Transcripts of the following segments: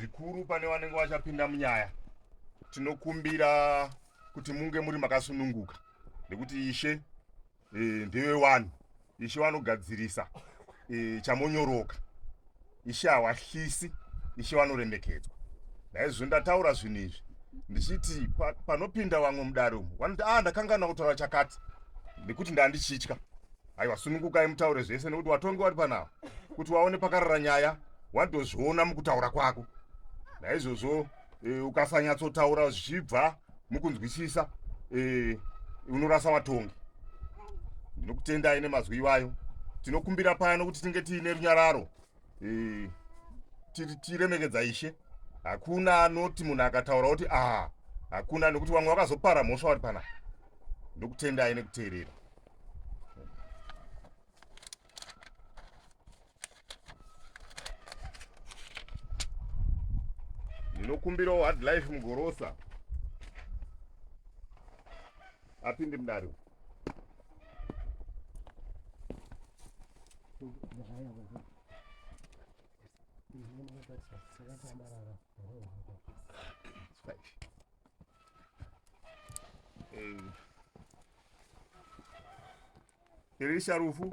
Zvikuru pane vanenge vachapinda munyaya, tinokumbira kuti munge muri makasununguka nekuti Ishe e, ndewevanhu. Ishe vanogadzirisa e, chamonyoroka. Ishe hawahlisi, Ishe vanoremekedzwa. Naizvozvo ndataura zvinhu izvi ndichiti panopinda vamwe mudare umu vanoti a ah, ndakanganwa kutaura chakati nekuti ndandichitya. Aiwa, sunungukai mutaure zvese nekuti watongi wari panapa kuti waone pakarara nyaya wandozviona mukutaura kwako. Naizvozvo e, ukasanyatsotaura zvichibva mukunzwisisa e, unorasa vatongi. Ndinokutendai nemazwi iwayo. Tinokumbira pano kuti tinge tiine runyararo e, tiremekedza Ishe. Hakuna anoti munhu akataura kuti a hakuna, nekuti vamwe vakazopara mhosva vari panapa. Ndokutendai nekuteerera. Ndinokumbirawo Hard Life Mugorosa apinde mudare. Elisha Rufu.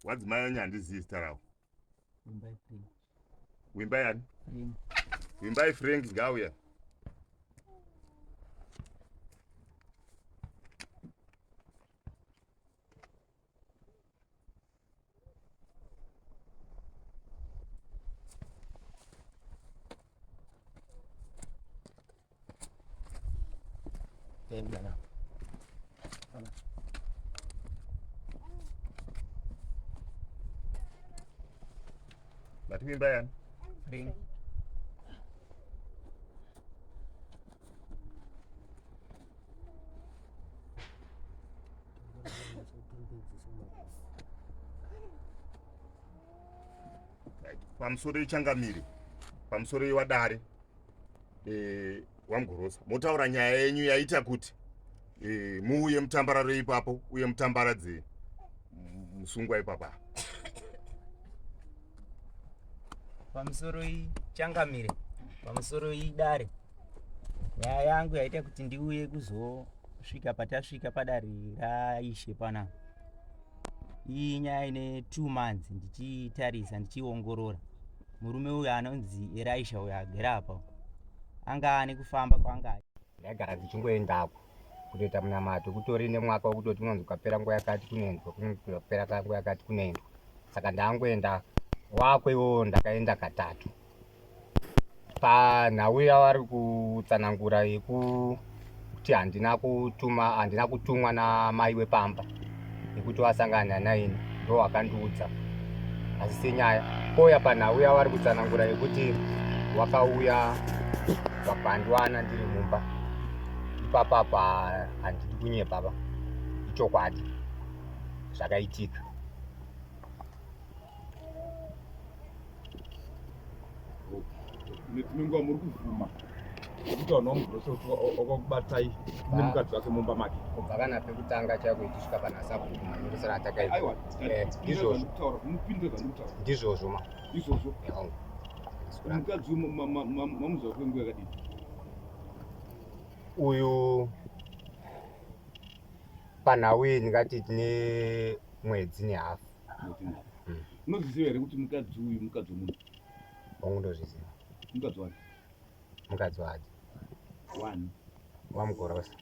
Wadzimai wenyu handizivi zita ravo. Wimbai yani? Wimbai Frank ngauya. Mati mimba yani? Frank. Pamusoro yechangamire, pamusoro yewadare e, wamugorosa motaura nyaya yenyu yaita kuti e, muuye mutambararo ipapo uye mutambaradze musungwa ipapa. Pamusoro changamire, pamusoro idare, nyaya yangu yaita kuti ndiuye kuzosvika patasvika padare raishe panapa. Iyi nyaya ine 2 months ndichitarisa ndichiongorora. Murume uyu anonzi Elisha uyu agere apa anga ane kufamba kwanga ndaigara ndichingoendako kutoita munamato kutori nemwaka wekutoti unonzi ukapera nguva yakati kunoendwa kunopera nguva yakati kunoendwa saka ndangoenda wako iwowo ndakaenda katatu panhau yavari kutsanangura yekuti handina kutuma handina kutumwa namai wepamba yekuti wasangana naini ndo wakandiudza asi senyaya kouya panhau yavari kutsanangura yekuti wakauya vakandiwana ndiri mumba ipapapa handidi kunyepa pa ichokwadi zvakaitika Nedzimwe nguva muri kubvuma kuti vanhu vamugrosa kuti wakakubatai nemukadzi wake mumba make. Kubva kana pekutanga chaiko ichisvika pana sabhuku manyoresero atakaita. Aiwa, eh, ndizvozvo. Mupinde zvandikutaura. Ndizvozvo ma. Ndizvozvo. Mukadzi mamuziva kwenguva yakadii? Uyu panhau iyi ndingati tine mwedzi nehafu. Unozviziva here kuti mukadzi uyu mukadzi wemunhu? Hongu, ndozviziva. Mukadzi wani? Mukadzi wadi. Wani? Wamugorosa.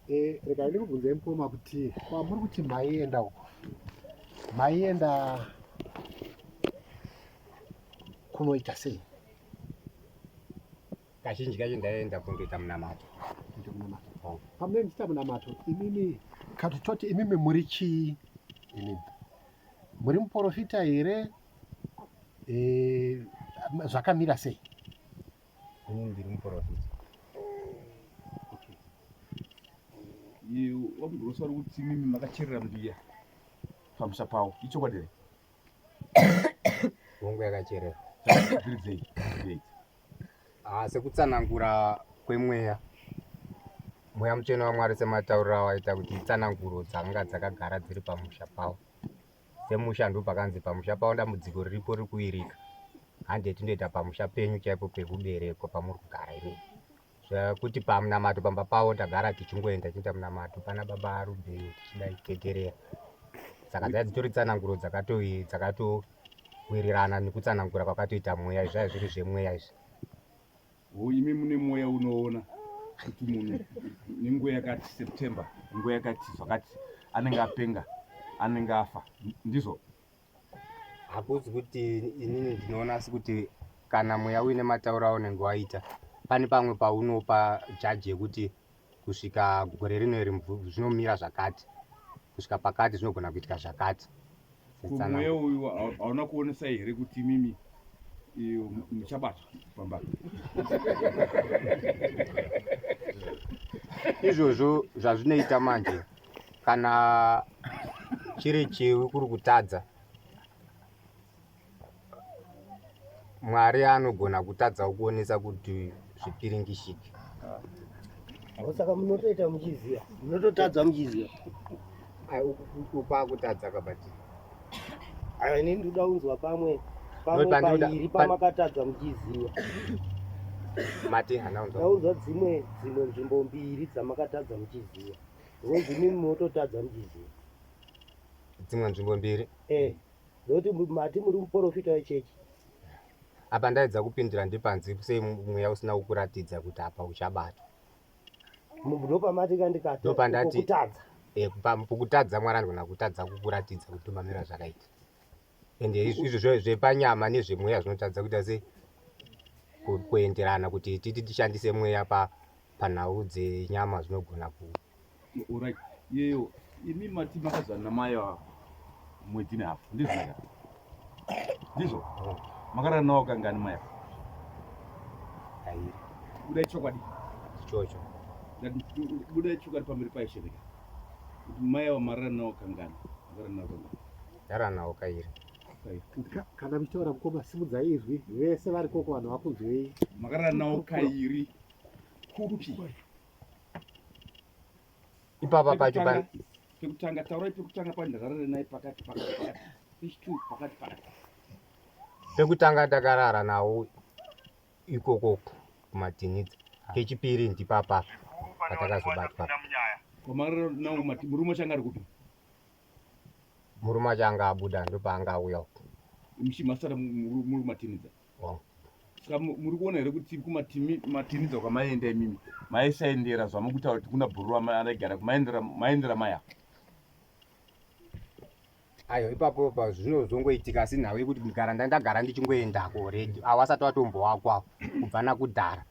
Eh, regai ndikubvunzei mukoma kuti kwamuri kuti maienda uko maienda kunoita sei? Kazhinji kacho ndaienda kundoita munamato. Kuita munamato. Oh. Pamunenge muchiita munamato imimi kati toti imimi muri chii imimi? Muri muporofita here? E, zvakamira sei? Ini ndiri muporofita. Okay. Vamugrosa vari kuti imimi makacherera mbiya pamusha pavo. Ichokwadi here? Hongu yakacherera. Dziri dzei? Ah, sekutsanangura kwemweya mweya mutsvene waMwari sematauriro awaita kuti itsananguro dzanga dzakagara dziri pamusha pavo. Semusha ndopakanzi pamusha pavo dambudziko riripo riri kuirika. Hande tindoita pamusha penyu chaipo pekuberekwa pamuri kugara imimi. Zvekuti pamunamato pamba pavo tagara tichingoenda tichiita munamato pana baba Rubheni tichidai teterera. Saka dzaiva dzitori tsananguro dzakatowirirana nekutsanangura kwakatoita mweya izvi zvaiva zviri zvemweya izvi. Ho imi mune mweya unoona kuti munhu nenguva yakati September nguva yakati zvakati anenge apenga anenge afa ndizvo? Hakuzi kuti inini ndinoona asi kuti kana mweya uine matauro aunenge waita pane pamwe paunopa jaji yekuti kusvika gore rino iri zvinomira zvakati kusvika pakati zvinogona kuitika zvakati. Mweya uyu hauna kuonesai here kuti imimi muchabatwa pamba? Izvozvo zvazvinoita manje kana chiri chivi kuri kutadza Mwari anogona kutadza kuonesa kuti zvipiringishike. Saka munotoita muchiziva, munototadza muchiziva. Ai uku kwakutadza kabati. Aiwa ini ndinoda kunzwa pamwe pamwe pairi pamakatadza muchiziva. Mati hana unzwa. Ndaunzwa dzimwe dzimwe nzvimbo mbiri dzamakatadza muchiziva. Ndonzi imimi munototadza muchiziva. Dzimwe nzvimbo mbiri. Eh. Ndokuti mati muri muporofita wechechi. Apa ndaedza kupindura ndipanzi sei mweya usina kukuratidza kuti apa uchabatwa. Ndopamati kandikati ndopandati kutadza. Eh, pokutadza Mwari anogona kutadza kukuratidza kuti mamira zvakaita. Ende izvo zvepanyama nezvemweya zvinotadza kuita sei kuenderana kuti titi tishandise mweya pa panhau dzenyama zvinogona ku Alright. Yeyo imi mati makazana namai ava mwedzi nehafu ndizvo here? Ndizvo? Makarara nawo kangani mai ava? Kairi. Budai chokwadi. Ichocho. Budai chokwadi pamberi paIshe rega. Kuti mai ava marara nawo kangani? Makarara nawo kangani? Ndarara nawo kairi. Kana muchitaura mukoma simudzai izwi vese vari koko vanhu vakunzwei. Makarara nawo kairi kupi? Ipapa pacho pa pekutanga taurai pekutanga pani ndakarara naye pakati pakati pakati pechitu pakati pakati. Pekutanga ndakarara nawo ikoko kumatinidza. Kechipiri ndipapa patakazobatwa. Kwamarara nawo mati murume wacho anga ari kupi? Murume wacho anga abuda ndopaanga auya uku. Muchimasara muri kumatinidza. Wangu. Saka muri kuona here kuti kumatinidza kwamaienda imimi maisaendera zvamukutaura kuti kuna bhururu anaigara kumaendera maendera maya? Ayo ipapo pa zvinozongoitika asi nhau yekuti kugara ndandagara ndichingoendako already awasati watombowakwa kubva nakudhara.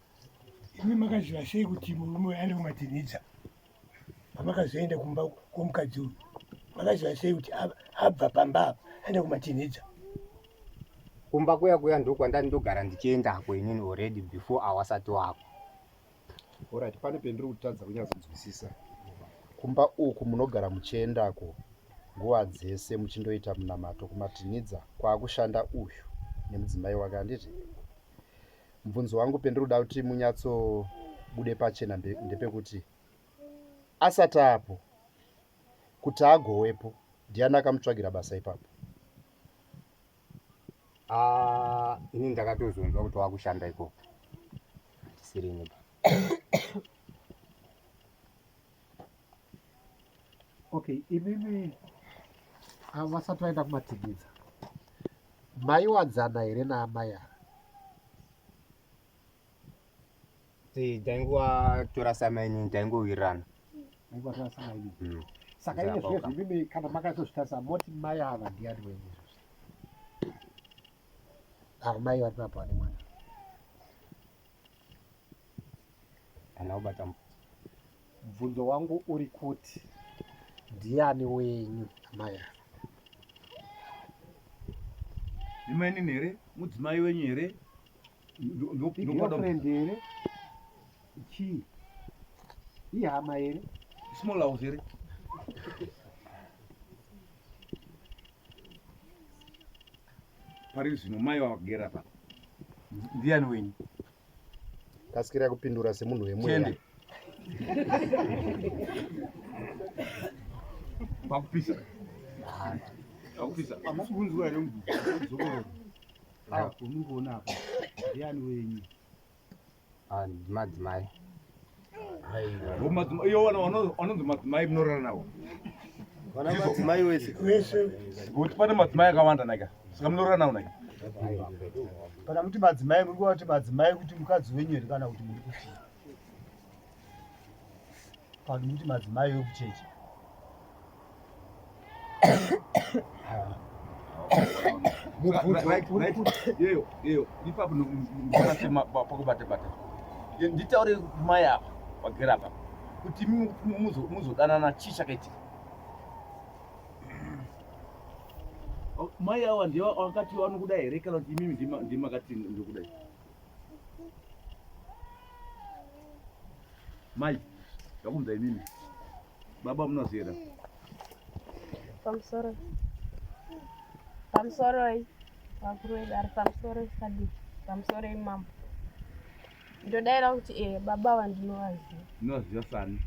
Imi makaziva sei kuti murume uyu aenda kumatinidza? Pamakazoenda kumba kwomukadzi uyu makaziva sei kuti abva pamba apa aenda kumatinhidza? Kumba kuya kuya ndokwandani ndogara ndichiendako inini already before awasati wako. Alright, pane pendiri kutadza kunyatsonzwisisa. Kumba uku munogara muchiendako nguva dzese muchindoita munamato kumatinhidza kwaakushanda uyu nemudzimai wake handiti? Mubvunzo wangu pendiri kuda kuti munyatsobude pachena ndepekuti asati apo kuti agowepo ndiani akamutsvagira basa ipapo? Ah, ini ndakatozonzwa kuti wakushanda ikoko handisirini ba. Okay, imimi avo vasati vaenda kumatigidza maiwadzana here naamai ava? Taingovatora samainini taingowirirana. Maingovatora samainini. Saka iye zvezvi imimi kana makazozvitarisa moti mai ava ndiani wenyu izvozvi? Ava mai vari papo vane mwana. Kana ubata mubvunzo wangu uri kuti ndiani wenyu amai ava? Ndimainini here? Mudzimai wenyu here? Girlfriend here? Chii? Ihama here? Small house here? Pari zvino mai vagera pa ndiani wenyu? Kasikirai kupindura semunhu wemweya. Pakupisa. Pakupisa. Hamusi kunzwa here mubvunzo? Ah, unongoona apa. Ndiani wenyu? Ah, madzimai. Iyo vanonzi madzimai munorara navo. Vana madzimai wese. Wese. Kuti pane madzimai akawanda naika. Saka munorara navo naika. Kana muti madzimai muri kuva kuti madzimai kuti mukadzi wenyu here kana kuti muri kuti pano muti madzimai wekuchechi. Iyo iyo ipapo pakubata bata. Nditaure mai apa vagere apa kuti muzodanana chii chakaitika. Mai awa ndivo vakati vanokuda here kana kuti imimi ndimakati ndokudai? Mai, ndakunzwa imimi. Baba munoziva. Pamusoro. Pamusoroi vakuru vedare pamusoro sadiki pamusoroi mambo. Ndodaira kuti eh baba ava ndinovaziva. Ndinovaziva sani.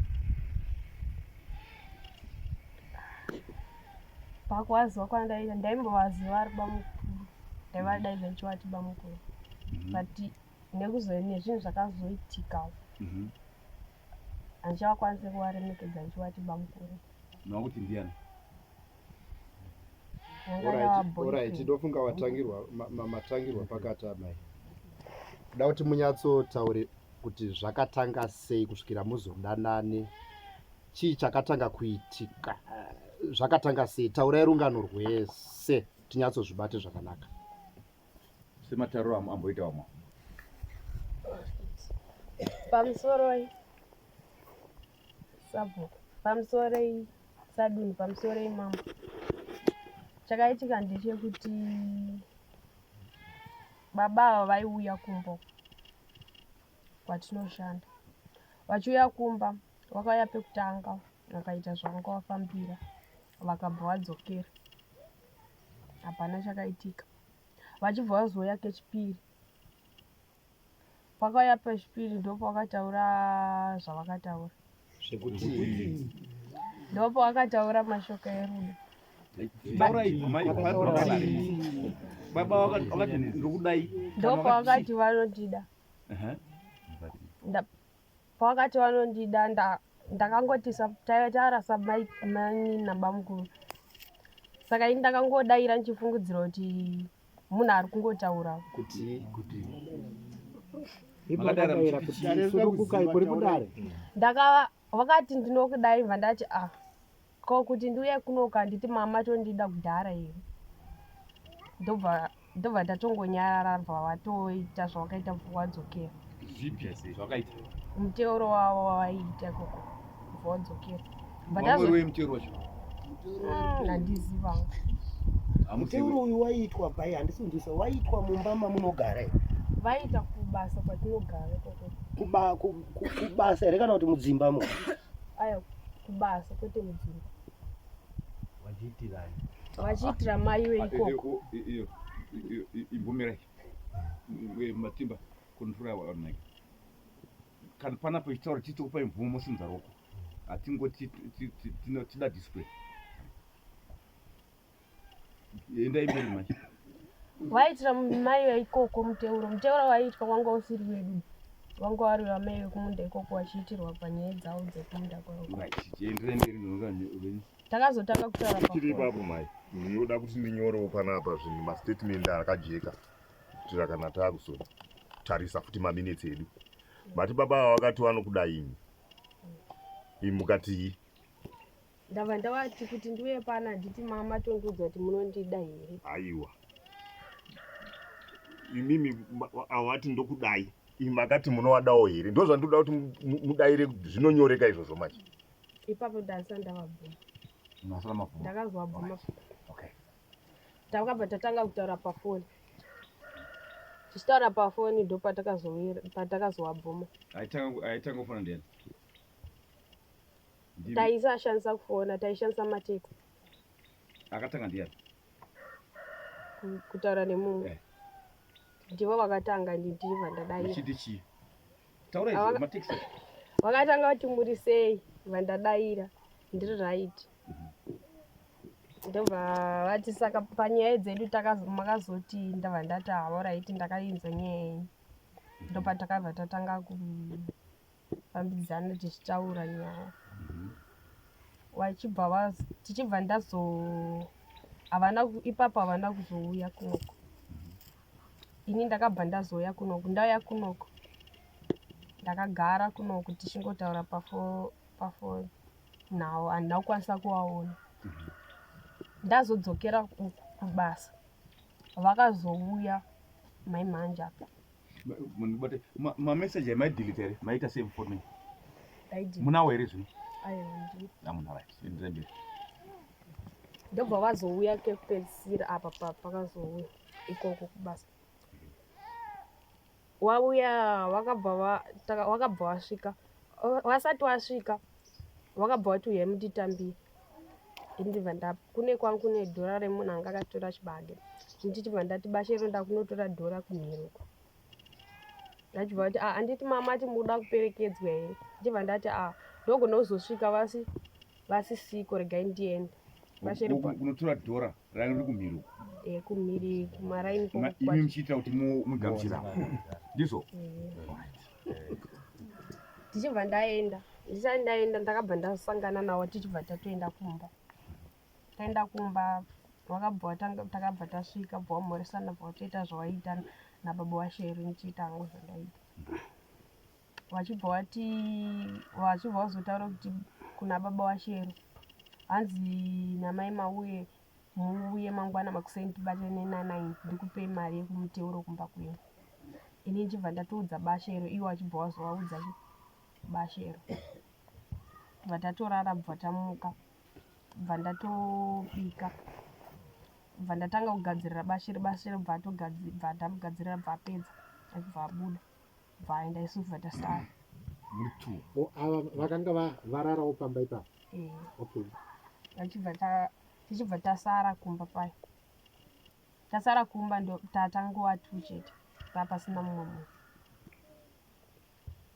Pakuvaziva kwandaita ndaimbovaziva ari bamukuru. Ndaivadaidza ndichivati bamukuru. But nekuzo nezvinhu zvakazoitika handichavakwanise kuvaremekedza ndichivati bamukuru. Makuti ndiani? Alright, ndofunga watangirwa matangirwa pakati amai. Kuda kuti munyatsotaure kuti zvakatanga sei kusvikira muzodanane. Chii chakatanga kuitika? Zvakatanga sei? Taurai rungano rwese tinyatsozvibate zvakanaka. Sematariro amboita vamwe. Pamusoroi sabhuku, pamusoroi sadunhu, pamusoroi mambo. Chakaitika ndechekuti baba ava vaiuya kumba kwatinoshanda. Vachiuya kumba vakauya pekutanga vakaita zvavanga vafambira vakabva vadzokera. Hapana chakaitika. Vachibva vazouya kechipiri. Pakauya pechipiri ndopavakataura zvavakataura. Zvekuti ndopavakataura mashoko erudo. Baba vakati ndokudai. Ndopavakati vanondida. Pavakati vanondida ndakangoti taira samai nabamukuru. Saka ini ndakangodaira ndichifungidzira kuti munhu ari kungotaura. Kuti Ndakava vakati ndinokudai bva ndati ah ko kuti ndiuye kunoka handiti mama tondida kudhara here. Ndobva ndobva ndatongonyarara bva vatoita zvavakaita bva wadzokera. Zvipi zvakaita? Muteuro wavo wavaiita ikoko bva wadzokera. Wamweri wemutero wacho? Handizivi hangu. Muteuro uyu waiitwa pai handisi kunzwisa waiitwa mumba mamunogara here? Vaiita kubasa kwatinogara ikoko. Kuba, kubasa here kana kuti mudzimba mo? Aya kubasa kwete mudzimba. Vachiitirani? Vachiitira mai veikoko. Iyo imbomirai. Matimba control wanaka. Kana panapo ichitaura titokupai mvumo mosimudza ruoko. Hatingoti tida display. Endai mberi manje. Vaitira mai veikoko muteuro. Muteuro waiitwa wanga usiri wedu. Wanga wari wamai vekumunda ikoko vachiitirwa panyaya dzavo dzekumunda kwavo. Right, enderai mberi nonga Takazotanga kutaura Tiri ipapo mai. Ndinoda kuti ndinyorewo panapa zvinhu mastatement akajeka kuitira kana taakuzotarisa futi maminutes edu. Mati baba ava vakati vanokuda imi. Imi mukatii? Ndabva ndavati kuti ndiuye pano handiti mama tondiudza kuti munondida here? Aiwa. Imimi avati ndokudai. Imi makati munovadawo here? Ndozvandinoda kuti mudaire zvinonyoreka izvozvo manje. Ipapo ndasati ndavabvuma. Ndakazovabvuma. Okay. Takabva tatanga kutaura pafoni. Tichitaura pafoni ndo patakazovabvuma. Aitanga kufona ndiani? Taisashandisa kufona, taishandisa matext. Akatanga ndiyani? Kutaura nemumwe. Eh. Ndivo vakatanga, ndibva ndadaira. Muchiti chii? Taurai matext. Vakatanga kuti muri sei, bva ndadaira ndiri right. Ndobva vati saka panyaya dzedu makazoti, ndabva ndati havo right, ndakainzwa nyaya yenyu. Ndopatakabva tatanga kufambidzana tichitaura nyaya. Vachibva tichibva ndazo havana ipapo havana kuzouya kunoko. Ini ndakabva ndazouya kunoku, ndauya kunoku ndakagara kunoku tichingotaura pafoni nawo, handina kukwanisa kuvaona. Ndazodzokera kubasa vakazouya mai manje apa. Mundibate mameseji amaidelete here? Maita sei mufoni? Munawo here zvino? Aiwa, ndii. Amuna, right. Enderai mberi. Ndobva vazouya kekupedzisira apa pakazouya ikoko kubasa. Wauya wakabva wakabva wasvika, wasati wasvika wakabva wati uyai mutitambire. Ndibva nda kune kwangu kune dhora remunhu anga akatora chibage, ndichibva ndati bashero ndakunotora dhora kumhiri uko. Ndachibva vati ah, handiti mama ati muda kuperekedzwa here? Ndichibva ndati ah, ndogona kuzosvika vasisiko, regai ndiende. Bashero kunotora dhora ranga riri kumhiri uko. Eh, kumhiri kumaraini. Imi muchiitira kuti mugamuchira, ndizvo? Tichibva ndaenda, ndisati ndaenda ndakabva ndasangana nawo, tichibva tatoenda kumba. Taenda kumba wakabva watanga, takabva tasvika, bva wamhoresana, bva watoita zvawaita nababa waShero, ndichiita hangu zvandaita. Vachibva vati, vachibva vazotaura kuti kuna baba waShero hanzi namai mauye, muuye mangwana makuseni tibatane na9 ndikupei mari yekumuteuro kumba kwenyu. Ini ndichibva ndatoudza baShero, iwo achibva wazovaudza baShero. Bva tatorara, bva tamuka, bva ndatobika, bva ndatanga kugadzirira baShero. BaShero bva bva ndamugadzirira, bva apedza, achibva abuda, bva aenda, isu bva tasara. Muri two. O, ava vakanga vararawo pamba ipapo? Eh. Okay. Vachibva tichibva tasara kumba payo. Tasara kumba ndo tatangova two chete, papasina mumwe munhu.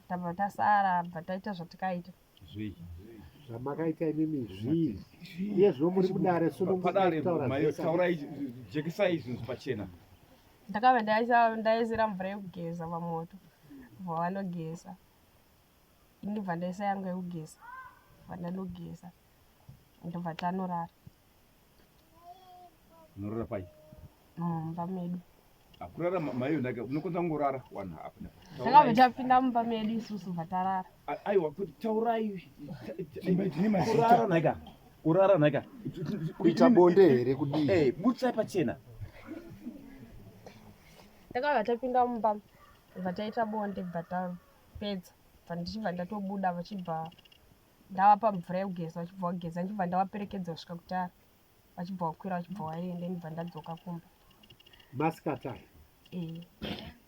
Tabva tasara, bva taita zvatikaita. Zvei? Zvamakaita imimi zvii? Uyezve muri kudare, Padare sunungukai. Taurai, jekesai zvinhu pachena. Ndakabva ndaisira mvura yekugeza pamoto, bva vanogeza. Ini bva ndaisa yangu yekugeza, bva ndanogeza, ndobva tanorara. Unorara pai? Mumba medu. Akurara maiyo ndaka unokwanisa kungorara wanhu apa. Takabva tapinda mumba medu isusu, bva tarara. Aiwa, kuti taurai. Imba dzine mazita. Kurara nhaika, kurara nhaika. Kuita bonde here, kudii? Eh, butsai pachena. Takabva tapinda mumba, bva taita bonde, bva tapedza, bva ndichibva ndatobuda, vachibva ndavapa mvura yekugeza, vachibva vageza, ndichibva ndavaperekedza kusvika kutara, vachibva vakwira, vachibva vaenda, ndibva ndadzoka kumba. Masikati aya? Eh.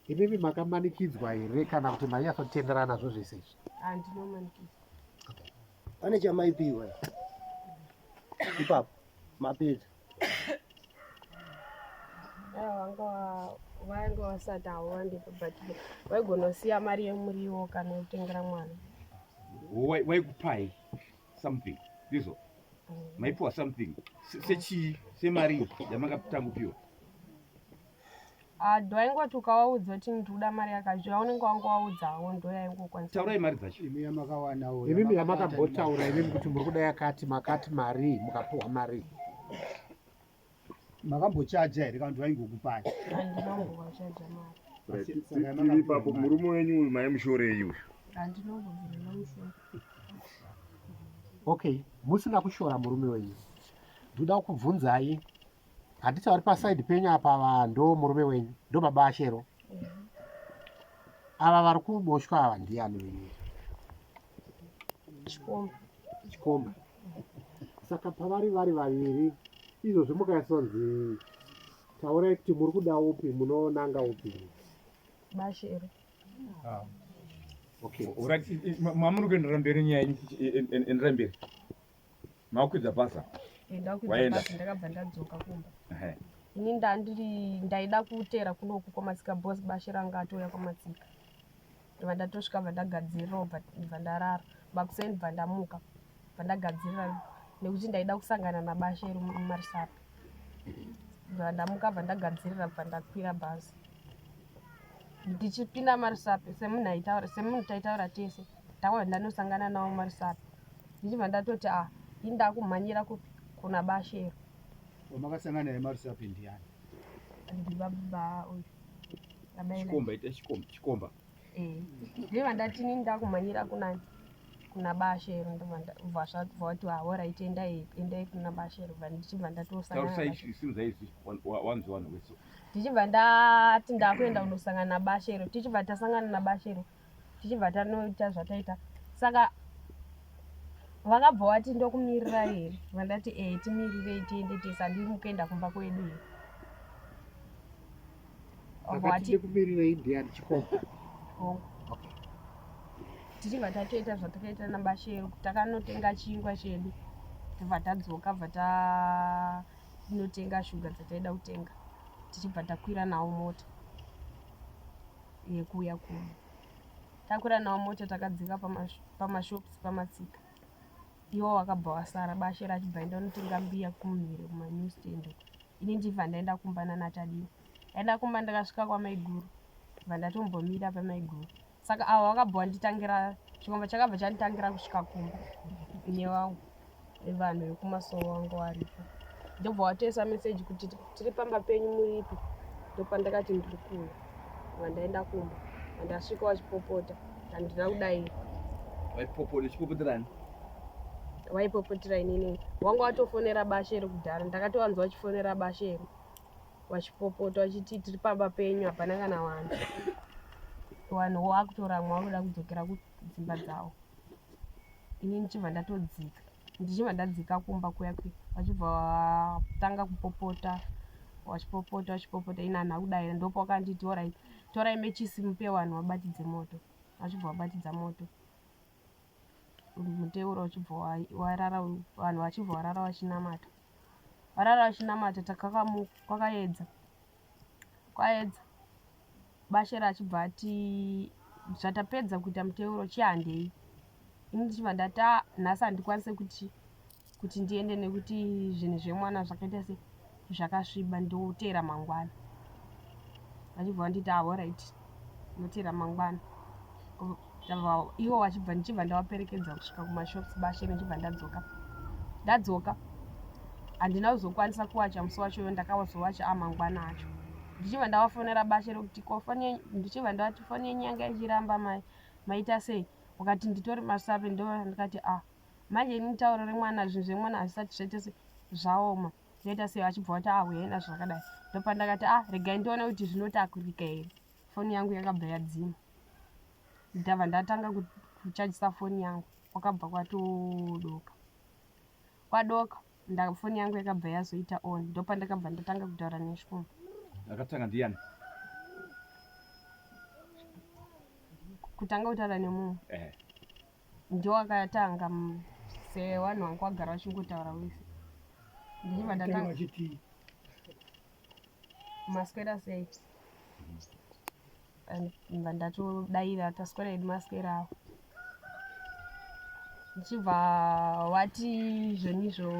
Imimi makamanikidzwa here kana kuti mainyatsotenderana nazvo zvese izvi? Handinomanikidzwa. Pane chamaipiwa ipapo mapedza? Aiwa, vanga vasati havo vandipa, but vaigona kusiya mari yemuriwo kana yekutengera mwana. Waikupai something, ndizvo? Maipiwa something sechii, semari yamakatangopiwa? Ah, ndo ukawaudza kuti ndikuda mari yakati, yaunenge wangowaudzawo ndo yaingokwanisa. Taurai mari dzacho. Imi yamakawanawo? Imimi yamakambotaura imimi kuti muri kuda yakati, makati mari, mukapuhwa mari? Makambochaja here kana kuti vaingokupai? Handinombovacharger mari. Right, tiri ipapo, murume wenyu uyu maimushorei uyu? Handinombobvira ndamushora. Okay, musina kushora murume wenyu, ndoda kubvunzai, handiti vari paside penyu apa ava ndo murume wenyu, ndo baba aShero? Ava vari kuboshwa ava ndiani wenyu? Chikomba. Chikomba. Saka pavari vari vaviri izvozvi, mukaisonzi taurai kuti muri kuda upi, munonanga upi? BaShero. Okay. Alright, mamuri kuenderera mberi nyaya yenyu enderera mberi. Makwidza basa. Eh, ndakwidza basa ndakabva ndadzoka kumba. Ini ndandiri ndaida kuteera kunoku kwamatsika boss bashe ranga atouya kwamatsika. Ndobva ndatosvika bva ndagadzirira bva ndarara. Makuseni bva ndamuka bva ndagadzirira nekuti ndaida kusangana nabashe muMarisapi. Bva ndamuka bva ndagadzirira bva ndakwira bhazi. Ndichipinda maRusape semunhu aitaura semunhu taitaura tese ndakabva ndanosangana navo maRusape ndichibva ndatoti ah ini ndakumhanyira kupi kuna Bashero. Wamakasangana naye maRusape ndiani? Ndibaba uyu. Chikomba ita chikomba chikomba. Eh. Ndibva ndati ini ndakumhanyira kunani? Kuna Bashero ndobva vati ah alright endai endai kuna Bashero ndichibva ndatosangana. Taurisa simudza izwi wanzwa vanhu wese. Tichibva ndati ndakuenda kunosangana naBashero tichibva tasangana naBashero tichibva tanoita zvataita saka vakabva vati ndokumirira here vandati ee timirirei tiende tese handii mukuenda kumba kwedu here Akati ndikumirirei ndiani chikomba Hongu. Tichibva tatoita zvatakaita naBashero takanotenga chingwa chedu tobva tadzoka bva tanotenga shuga dzataida kutenga tichibva takwira nawo mota yekuuya kuno. Takwira nawo mota takadzika pamashops pamatsika iwo wakabva wasara Bashero achibva aenda kunotenga mbiya kumhiri kumanew stand uko. Ini ndichibva ndaenda kumba nana Tadiwa. Ndaenda kumba ndakasvika kwamaiguru bva ndatombomira pamaiguru. Saka avo vakabva vanditangira chikomba chakabva chanditangira kusvika kumba nevangu nevanhu vekumasowe wangu varipo. Ndobva watoisa message kuti tiri pamba penyu muripi ndopandakati ndiri kuuya. Bva ndaenda kumba ndasvika vachipopota handina kudaira. Vaipopota vachipopoterani? Vaipopotera inini wanga watofonera Bashero kudhara ndakatovanzwa vachifonera Bashero. Vachipopota vachiti tiri pamba penyu hapana kana vanhu. Vanhu vakutoramwa vakuda kudzokera kudzimba dzavo. Ini ndichibva ndatodzika. Ndichibva ndadzika kumba kuya kuya vachibva vatanga kupopota vachipopota vachipopota ini handina kudaira ndopavakanditi orit torai mechisi mupe vanhu vabatidze moto. Vachibva vabatidza moto. Muteuro uchibva warara vanhu vachibva varara vachinamata. Varara vachinamata takakamuka kwakaedza kwaedza Bashera achibva ati zvatapedza kuita muteuro chihandei ini ndichibva ndati ah nhasi handikwanise kuti kuti ndiende nekuti zvinhu zvemwana zvakaita se zvakasviba ndoteera mangwana vachibva vanditi ah horait ndoteera mangwana ivo vachibva ndichibva ndavaperekedza kusvika kumashops bashe ndichibva ndadzoka ndadzoka handina kuzokwanisa kuwacha musi wacho iyo ndakazowacha amangwana acho ndichibva ndavafonera bashe rekuti ko foni ndichibva ndavati foni yenyu yanga ichiramba mai maita sei wakati nditori masape ndo ndikati ah manje ini tauro remwana zvinhu zvemwana hazvisati zvaita se zvaoma zvaita sei vachibva vati ah huyai nazvo zvakadai ndopandakati ah regai ndione kuti zvinotakurika here foni yangu yakabva yadzima ndabva ndatanga kuchajisa foni yangu kwakabva kwatodoka kwadoka foni yangu yakabva yazoita on ndopandakabva ndatanga kutaura nesvikomba akatanga ndiyani kutanga kutaura nemumwe eh. Ndiwo akatanga sevanhu vanga vagara vachingotaura wese. Ndichibva ndatanga vachitii maswera sei ndibva ndatodaira taswera hedu maswera awo ndichibva wati zvonizvo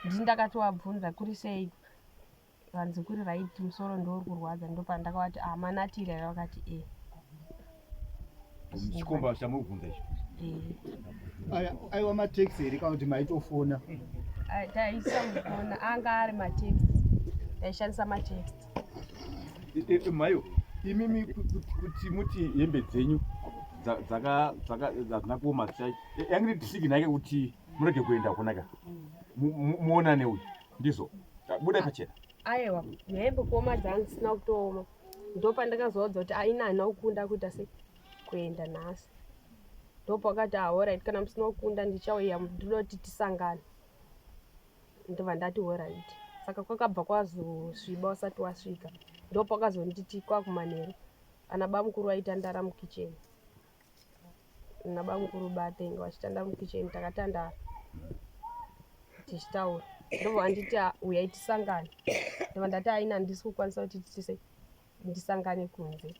ndini ndakatovabvunza kuri sei Vanzi kuri right musoro ndouri kurwadza ndopandakavati ah manatira here vakati eh. Chikomba chamubvunza ichi. Eh. Aya aiwa matext here kana kuti maitofona? Taisafona anga ari matext. Taishandisa matext. Mhayo imimi kuti muti hembe dzenyu dzaka dzaka dzina kuoma yange iri decision yake kuti murege kuenda kunaka muonane uyu ndizvo buda pachena aiwa hembe kuoma dzangu dzisina kutooma ndopandakazoudza kuti aina haina kukunda kuita se kuenda nhasi ndopakati ahorit kana musina kukunda ndichauya ndinoda kuti tisangane ndobva ndati horit saka kwakabva kwazosviba usati wasvika ndopakazonditi kwakumanheru ana bamukuru vaitandara mukicheni. nabamukuru batenga vachitanda mukicheni takatandara tichitaura ndobva vanditi ah, uyai tisangane ndobva ndati aina handisi kukwanisa kuti tise ndisangane kunze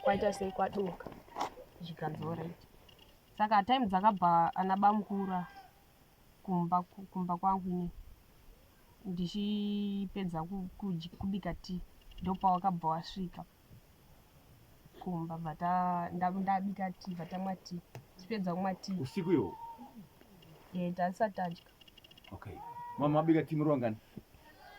kwaita sei kwaduka zvikanzi orit saka time dzakabva ana bamukuru kumba kumba kwangu ini ndichipedza kubika tea ndopawakabva wasvika kumba bva ndabika tea bva tamwa tea tichipedza kumwa tea usiku iwo e tasati tadya okay mama mabika tea muri wangani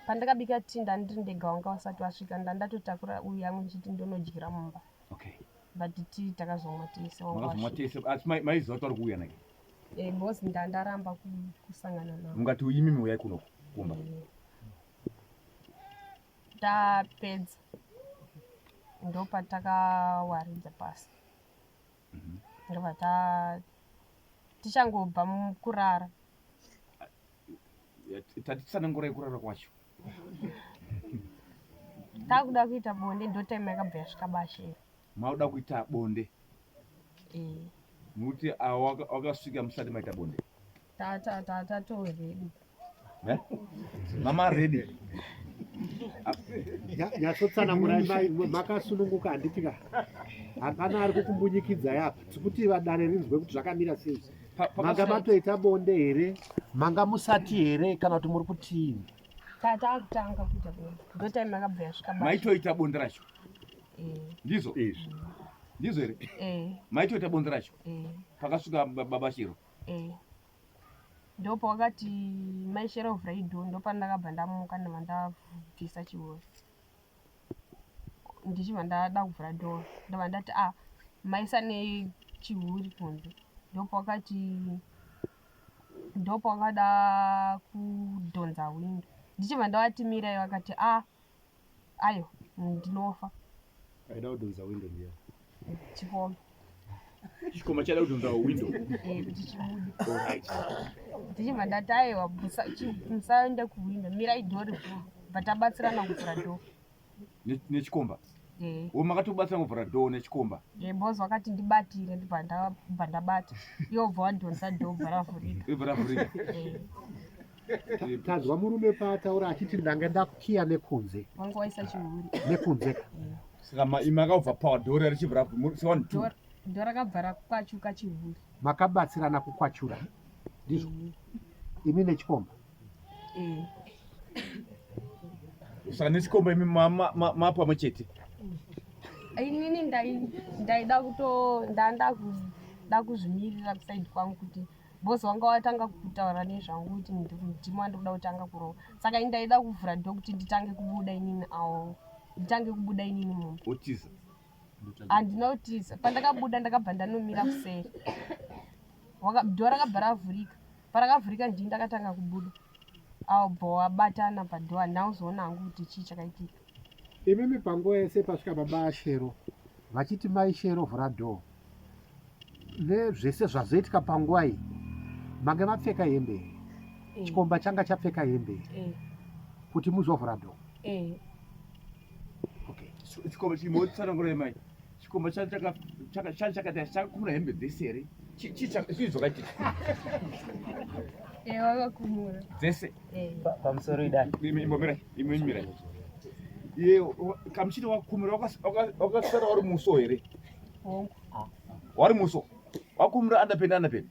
pandakabika tea ndandiri ndega wanga wasati wasvika ndandatotakura uyu yangu ndichiti ndonodyira mumba okay but tea takazomwa tese makazomwa tese asi maiziva kuti vari kuuya nake eh, because ndandaramba kusangana navo mungati imimi uyai kuno kumba eh. Tapedza ndopatakawaridza pasi ndobva ta tichangobva mukurara Tatitsanangurai kurara kwacho. Takuda kuita bonde ndotime yakabva yasvika bashera. Mauda kuita bonde. Eh. Muti wakasvika musati maita bonde. Tato ready. Eh? Mama ready. Nyatsotsanangurai mai makasununguka handiti ka hapana ari kukumbunyikidzai apa tikuti vadare rinzwe kuti zvakamira sei manga matoita bonde here manga musati here kana kuti muri kutii Tatakutanga kuita bonde ndotime yakabva yasvika basa. Maitoita bonde racho. Eh. Ndizvo? Izvi. Ndizvo here? Eh. Maitoita bonde racho. Eh. Pakasvika baba Shero. Eh. Ndopawakati mai Shero vhurai door ndopandakabva ndamuka ndobva ndabvisa chihoro. Ndichibva ndada kuvhura door ndobva ndati ah maisa nechihuri kunze ndopawakati ndopawakada kudhonza window ndichibva ndavati mirai vakati ah ayo ndinofa aida kudhonza window ndiya chikomba chikomba chaida kudhonza window eh, kuti chibude ndichibva ndati aiwa musaende kuwindo mirai dhori bva tabatsirana kuvhura dhoo nechikomba eh. wo makatobatsira kuvhura dhoo nechikomba eh, boss wakati ndibatire ndibva ndabata iwo bva wadhonza dhoo bva ravhurika bva ravhurika Tanzwa murume paataura achiti ndanga ndakiya nekunze. Wanga waisa chihuri. Nekunze. Saka ma imi makabva pa dhora richibva ra one two. Dhora rakabva rakwachuka chihuri. Makabatsirana kukwachura. Ndizvo. Imi nechikomba. Eh. Saka nechikomba imi ma pamwe chete. Inini ndaida kuto ndanda kuda kuzvimirira kusaidi kwangu kuti Boss wanga watanga kutaura nezvangu kuti ndimi wandikuda kutanga kurova saka ini ndaida kuvhura door kuti nditange kubuda inini awo nditange kubuda inini mumba Wotiza. Handina kutiza pandakabuda ndakabva ndanomira kuseri door rakabva ravhurika parakavhurika ndini ndakatanga kubuda awo bva wabatana padoor handina kuzoona hangu kuti chii chakaitika. Imimi panguva yese pasvika baba Shero vachiti mai Shero vhura door nezvese zvazoitika panguva iyi mange mapfeka hembe here eh. chikomba changa chapfeka hembe here eh. kuti muzovhura door eh. Okay. Chikomba chimotsanangura mai chikomba chachakati chakakumura hembe dzese here chii zvakaitika vakakumura dzese pamusoro idai imbomirai imbomirai iye kamuchiti wakumura wakasara wari muso here wari muso wakumura andapenda andapenda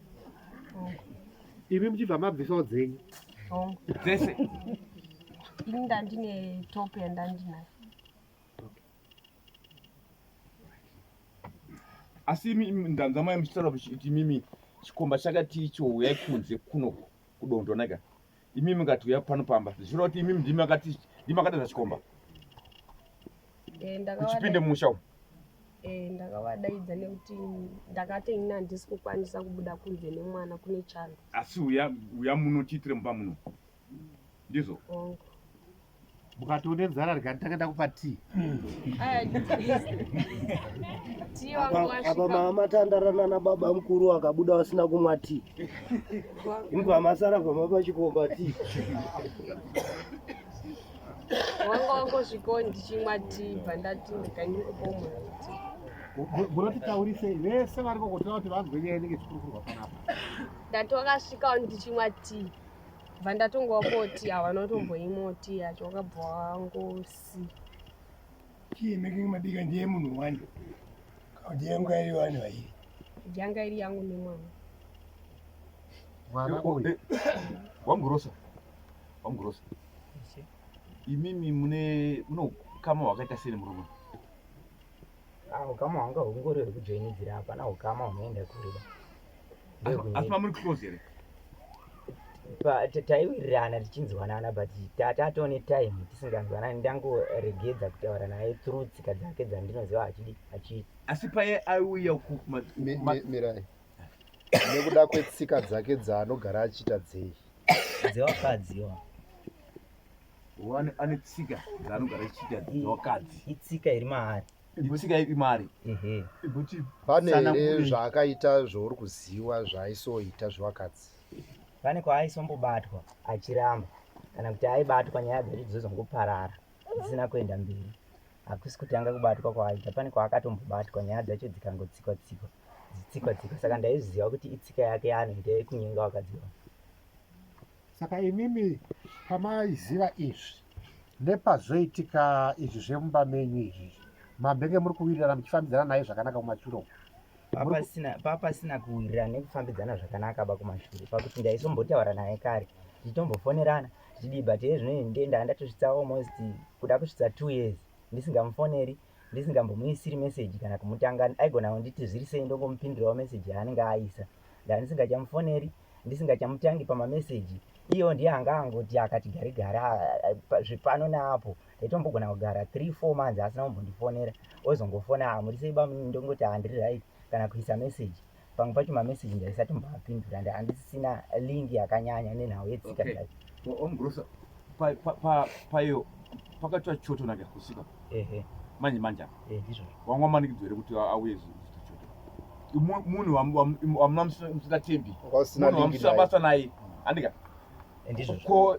imi muchibva mabvisawo dzenyu dzese ini ndandine top yandandinayo asi imi ndanza mai muchitaura kuti imimi chikomba chakati icho huyai kunze kuno kudondo naka imi mukati uya pano pamba zvichireva kuti imimi ndimi makati ndimi makadaza chikomba Eh, kuchipinde mumusha umu eh, ndakavadaidza nekuti ndakati ini handisi kukwanisa kubuda kunze nemwana kune chando asi uya uya muno tiitire mumba muno ndizvo hongu Mukati une nzara rega nditange ndakupa tea. Tea wangu Apa wasvika. mama matandarana nababa mukuru akabuda vasina kumwa tea. Imbwa masara bva mapa chikomba tea. Wanga wangosvikawo ndichimwa tea bva ndati ndikanyikupa umwe tea. Munotitaurise vese vari kokotora kuti vanzwe nyaya inenge ichikurukurwa panapa. Ndati wakasvika ndichimwa tea. Bva ndatongovapawo tea havana kutomboimwawo tea yacho wakabva wangosi. Tea making mabika ndiye munhu wani. Kana kuti yanga iri vanhu vairi. Yanga iri yangu nemwana. Mwana uyu. Eh, Wamugrosa. Wamugrosa. Imimi mune mune ukama hwakaita sei nemurume? Ah, ukama hwanga hungori hwekujoinidzira hapana ukama hunoenda kure ba. Asi mamuri close here? Taiwirirana tichinzwanana but tatone time tisinganzwanani ndangoregedza kutaura naye through tsika dzake dzandinoziva achidi achiita. Asi paye aiuya Mirai. Nekuda kwetsika dzake dzaanogara achiita dzei? Dzevakadzi yo. Wane ane tsika dzaanogara achiita dzevakadzi. Itsika iri maari. Itsika iri maari. Ehe. Pane here zvaakaita zvauri kuziva zvaaisoita zvevakadzi? Pane kwaaisombobatwa achiramba kana kuti aibatwa nyaya dzacho dzozongoparara dzisina kuenda mberi. Hakusi kutanga kubatwa kwaaita, pane kwaakatombobatwa nyaya dzacho dzikangotsikwa tsikwa dzitsikwa tsikwa saka ndaizviziva kuti itsika yake yaanoita yekunyenga vakadzi vavo. Saka imimi pamaiziva izvi nepazoitika izvi zvemumba menyu izvi mambenge muri kuwirirana muchifambidzana naye zvakanaka kumashure uku? Papasina kuwirirana nekufambidzana zvakanaka ba kumashure pakuti ndaisombotaura naye kare tichitombofonerana tichidii but iye zvino ndiye ndaa ndatosvitsa almost kuda kusvitsa 2 years ndisingamufoneri ndisingambomuisiri message kana kumutanga aigona kunditi zviri sei ndongomupindurawo message yaanenge aisa ndandisingachamufoneri ndisingachamutangi pamameseji iyewo ndiye anga angoti akati gare gare zvepano neapo ndaitombogona kugara 3 4 months asina kumbondifonera ozongofona ah, muri sei bamunini ndongoti handiri right kana kuisa message pamwe pacho mameseji ndaisatomboapindura ndandisina link yakanyanya nenhau yetsika Okay. dzacho Omugrosa payo pakaitwa choto nake kusvika ehe manje manje apa Eh, ndizvozvo wanga wamanikidzwa here kuti auye zviita choto munhu wamuna musingatembi Wasina munhu link wamusina naye. basa naye andika ndizvozvo ko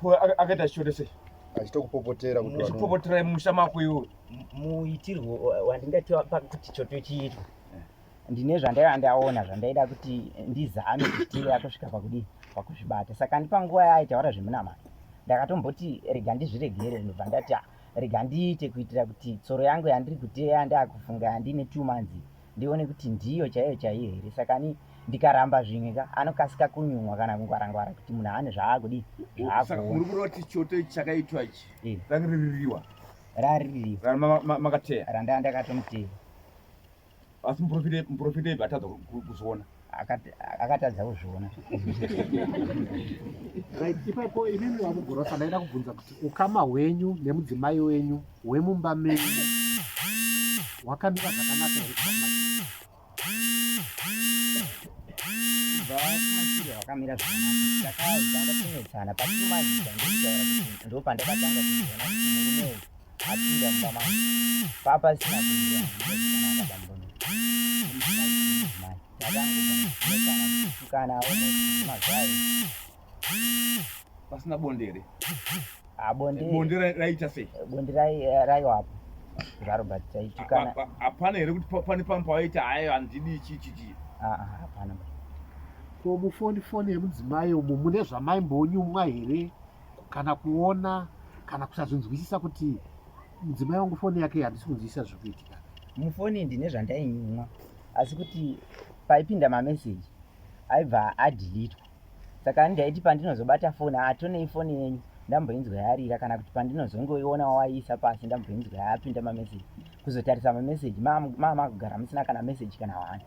ko akaita choto sei Achitokupopotera kuti vano- uchipopotera musha mako iwe muitirwo wandingati pakuti choto chiitwe ndine zvandaiva ndaona zvandaida kuti ndizame kuti tive yakosvika pakudii pakuzvibata saka ndipanguva yaaitaura zvemunamato ndakatomboti rega ndizviregere ndobva ndati ah, rega ndiite kuitira kuti tsoro yangu yandiri kuteya ndakufunga yandine 2 months ndione kuti ndiyo chaiyo chaiyo here saka ni ndikaramba zvimwe ka anokasika kunyumwa kana kungwarangwara kuti munhu ane zvaakudii saka muri zvaakuona kureva kuti choto ichi chakaitwa ichi Eh. ranga riririwa raririwa makateya randaa ndakatomuteya asi muprofita ibva atadza kuzviona akatadza kuzviona Right, ipapo imimi vamugorosa ndaida kubvunza kuti ukama hwenyu nemudzimai wenyu hwemumba menyu hwakamira zvakanaka here kubva kumashure? Kubva kumashure hwakamira zvakanaka takazotanga kunetsana patumazita ndikutaura kuti ndopandakatanga kuzoona kuti murume uyu apinda mumba mangu papasina kuwirirana zvakanaka pambono nemudzimai takangobva kutukana almost mazuva ese pasina bonde here Ah, bonde bonde raita sei bonde raiwapo zvaro but taitukana hapana here kuti pane pamwe pawaita hayi handidi chi chi chi Ah, ah, hapana Ko mufoni foni yemudzimai umu mune zvamaimbonyumwa here kana kuona kana kusazvinzwisisa kuti mudzimai wangu foni yake handisi kunzwisisa zviri kuitika? Mufoni ndine zvandainyumwa asi kuti paipinda mameseji aibva adhilitwa saka ndaiti pandinozobata foni atonei foni yenyu ndamboinzwa yarira kana kuti pandinozongoiona waiisa pasi ndamboinzwa yapinda mameseji kuzotarisa mameseji mamakugara musina kana meseji kana one.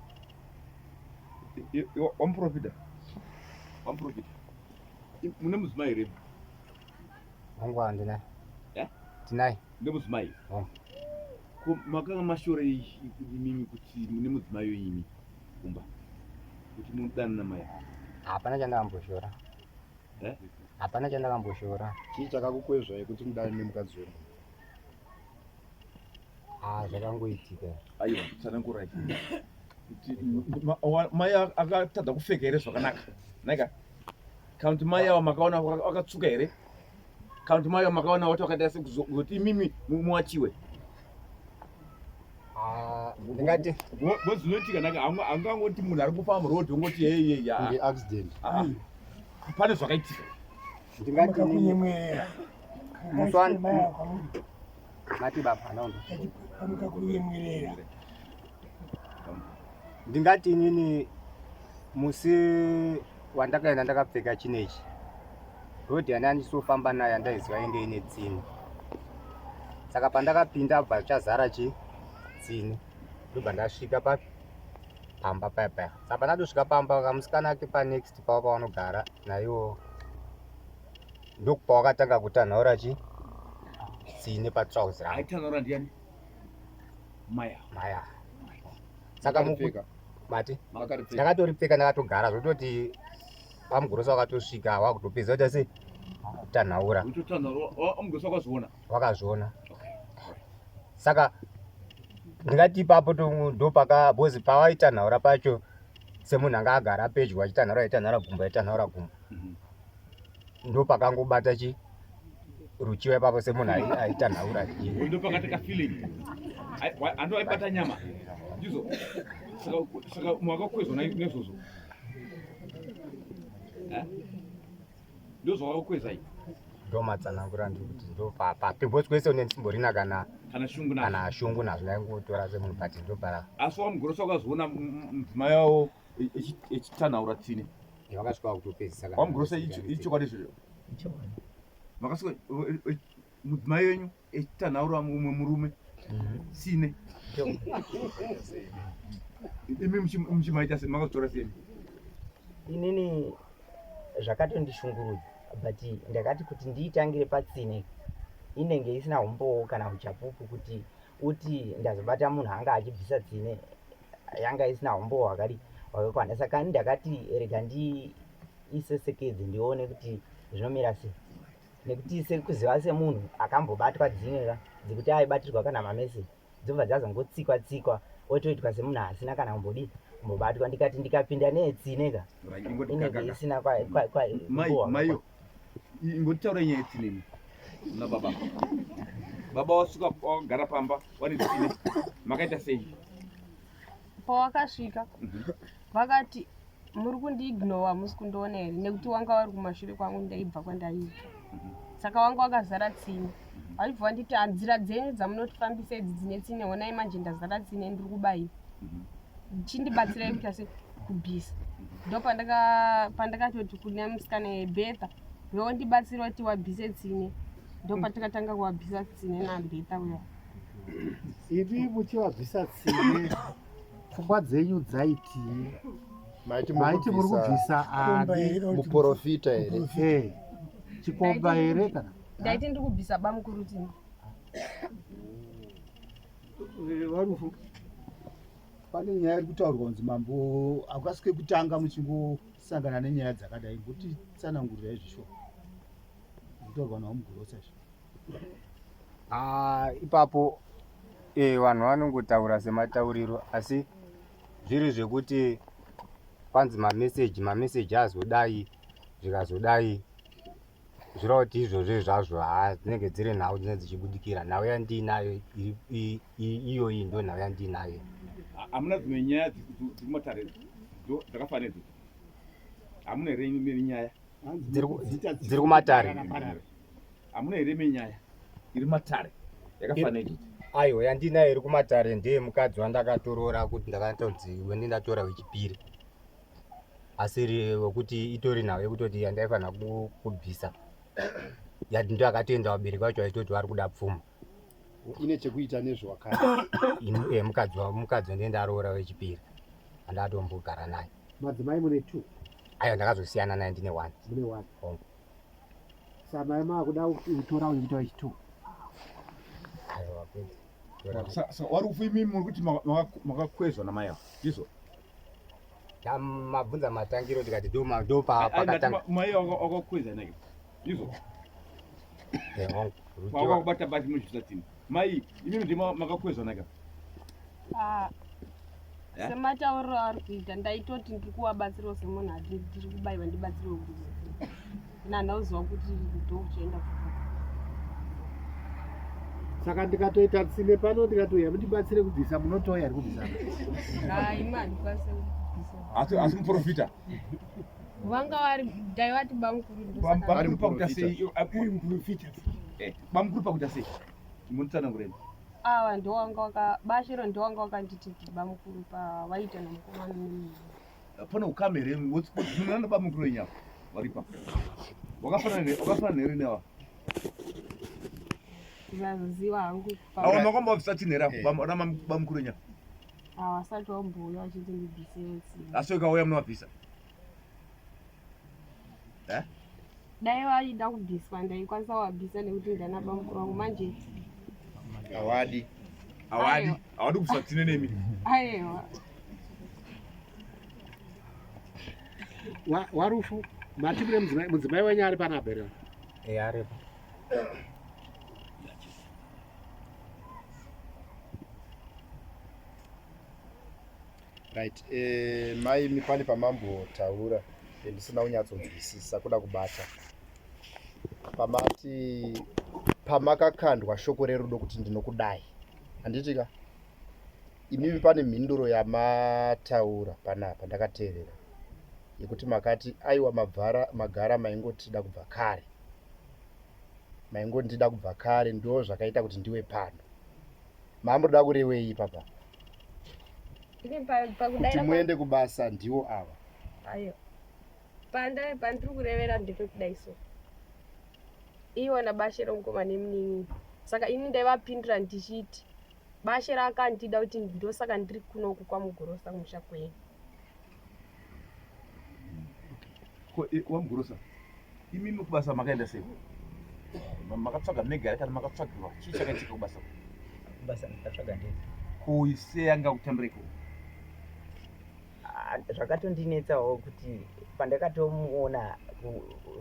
Wamuprofita wamuprofita mune mudzimai here? Wangu handinaye. Eh? Tinaye. Mune mudzimai? Hongu. Ko makanga mashorei imimi kuti mune mudzimai imi kumba kuti munodana namai? Hapana chandakamboshora. Eh? Hapana chandakamboshora. Chii chakakukwezvai kuti mudane nemukadzi wemunhu? Ah, zvakangoitika. Aiwa, tsanangurai. Kuti mai akatadza kupfeka here zvakanaka? Naika. Kana kuti mai ava makaona vakatsvuka here? Kana kuti mai ava makaona vati vakaita sekuzoti imimi muwachiwe? Ah, ndingati zvinoitika naka angangoti munhu ari kufamba muroad ongoti yeyeye kunge accident ah, pane zvakaitika ndingati musi mati baba anaona ndingati inini musi wandakaenda ndakapfeka chinechi road yandandisofamba nayo yandaiziva inge ine tsini saka pandakapinda abva chazara chi tsini ndobva ndasvika papi pamba paya paya saka pandatosvika pamba kamusikana ake panext pavo pavanogara naiwo ndokupawakatanga kutanhaura chi tsine patrauzi rangu aitanhaura ndiyani maya maya saka mati ndakatoripfeka ndakatogara zvototi vamugurosa wakatosvika wakutopedza kuita sei kutanhaura wakazviona wakazviona saka ndingati ipapo ndopaka bhozi pawaitanhaura pacho semunhu anga agara pedyo achitanhaura aitanhaura gumbo aitanhaura gumbo mhm. ndopakangobata chi ruchiva ipapo semunhu aitanhaura ndopakati kafeeling ando aibata nyama ndizvo saka mwakakwezwa nezvozvo eh? ndozvawakakweza i ndomatsanangura ndiri kuti ndopapapimbosi kwese une ndimborina kana kana shungu kana shungu nazvo ndaingotora semunhu but ndopara asi wamugorosa wakazoona mudzimai wavo echitanhaura tsine vakasvika kutopedzisa wamugorosa ichokwadi izvozvo makasvika mudzimai wenyu echitanhaura mumwe murume tsine imi muchimaita se makazotora sei inini zvakatondishungurudza but ndakati kuti ndiitangire patsine inenge isina umbowo kana uchapupu kuti uti ndazobata munhu anga achibvisa tsine yanga isina umbowo hwakadi hwakakwana saka ndakati rega ndiisesekedze ndione kuti zvinomira sei nekuti sekuziva semunhu akambobatwa dzimwe ka dzekuti aibatirwa kana mameseji dzobva dzazongotsikwa tsikwa otoitwa semunhu asina kana kumbodii kumbobatwa ndikati ndikapinda neyetsine ka inenge isina maiyo ingotaura nyaya yetsine imi na baba baba wasvika wagara pamba wane tsine makaita sei pawakasvika mhm. vakati muri kundiignowa hamusi kundiona here nekuti wanga wari kumashure kwangu ndaibva kwandaibva mhm. saka wanga wakazara tsine mhm. vachibva vanditi nzira dzenyu dzamunotifambisa idzi dzine tsine honai manje ndazara tsine ndiri kubaiwa chindibatsirai kuita se kubvisa ndopandakatoti kune musikana yebetha yondibatsira kuti wabvise tsine ndopatakatanga kuwabvisa tsine nabetha uya imi muchivabvisa tsine pfungwa dzenyu dzaitii maiti maiti muri kubvisa ani muprofita here eh, chikomba here kana ndaiti ndiri kubvisa bamukuru tsine eh, varufu pane nyaya iri kutaurwa kunzi mambo hakasi kekutanga muchingosangana nenyaya dzakadai ngotitsanangurirai zvishuwa kutaurwa nawamugurosa izvi ah, ipapo eh, vanhu vanongotaura sematauriro asi zviri zvekuti kwanzi mameseji mameseji azodai zvikazodai zvireva kuti izvozvo zvazvo haa dzinenge dziri nhau dzinenge dzichibudikira nhau yandiinayo iyoyi ndo nhau yandiinayo hamuna dzimwe nyaya dziri kumatare dzakafanira idzi hamuna here imwe nyaya dziri kumatare hamuna here imwe nyaya iri matare yakafanira idzi aiwa yandinayo iri kumatare ndeye mukadzi wandakatoroora kuti ndakatonzi wende ndatora wechipiri asiri wekuti itori nhau yekutoti yandaifanira kubvisa yati ndo akatoenda vabereki vacho vaitoti vari kuda pfuma ine chekuita nezvewakati eh, mukadzi mukadzi wende ndaroora wechipiri andatombogara naye madzimai mune two aiwa ndakazosiyana naye ndine one mune one oh. samai maakuda kutora uchiita wechi two aiwa kwete wari kufa imimi muri kuti makakwezwa namai ava ndizvo mabvunza matangiro ndikati ndopakatanga mai wakakweza nake ndizvo wakabata bati munozvisa tsini mai imimi ndima makakwezwa nake ah, eh? sematauriro aari kuita ndaitoti ndiri kuwabatsirawo semunhu ati ndiri kubaiwa ndibatsirewo kuzi ina handauziva kuti ndokuchaenda Saka ndikatoita tsime pano ndikati uya mundibatsire kubvisa munotouya here kubvisa? Hai mani kwase kubvisa. Asi asi muprofita. Vanga vari ndaivati bamukuru ndosaka. Bamukuru pakuita sei? Uri muprofita. Eh, bamukuru pakuita sei? Munotsanangureni. Ava ndowanga waka bashiro ndowanga wakanditi bamukuru pavaita namukomana nemumwe. Pane ukama here munana bamukuru wenyu apa varipa. Wakafanana wakafanana here newa? Kusaziva hangu. Awa makamba wabvisa tsine here apa ana bamukuru wenyu apa? Awasati wambouya vachiti ndibvisewo tsine. Asi ukauya munovabvisa. Eh? Dai vaida kubviswa ndaikwanisa kuvabvisa nekuti ndana bamukuru vangu manje. Awadi. Awadi. Awadi kubvisa tsine nemi. Aiwa. Warufu mati mune mudzimai mudzimai wenyu ari panapa here? Eh, aripo. Right, eh, mai imi pane pamambotaura ndisina kunyatsonzwisisa kuda kubata pamati pamakakandwa shoko rerudo kuti ndinokudai handiti ka imimi pane mhinduro yamataura panapa ndakateerera yekuti makati aiwa mabvara magara maingotida kubva kare maingondida kubva kare ndo zvakaita kuti ndiwe pano mamboda kurewei ipapa kuti muende kubasa ndiwo ava ayo panda pandiri kurevera ndepekudai so iwo nabashero mukoma nemunin'ina saka ini ndaivapindura ndichiti bashero akandida kuti ndosaka ndiri kunoku kwamugorosa kumusha kwenyu Ko eh, wamugurusa imimi kubasa makaenda sei? Makatsvaga mega here kana makatsvagirwa? Chii chakaitika kubasa? Kubasa ndakatsvaga ndega. Ko ise anga kutambira ikoko? Ah, zvakatondinetsawo kuti pandakatomuona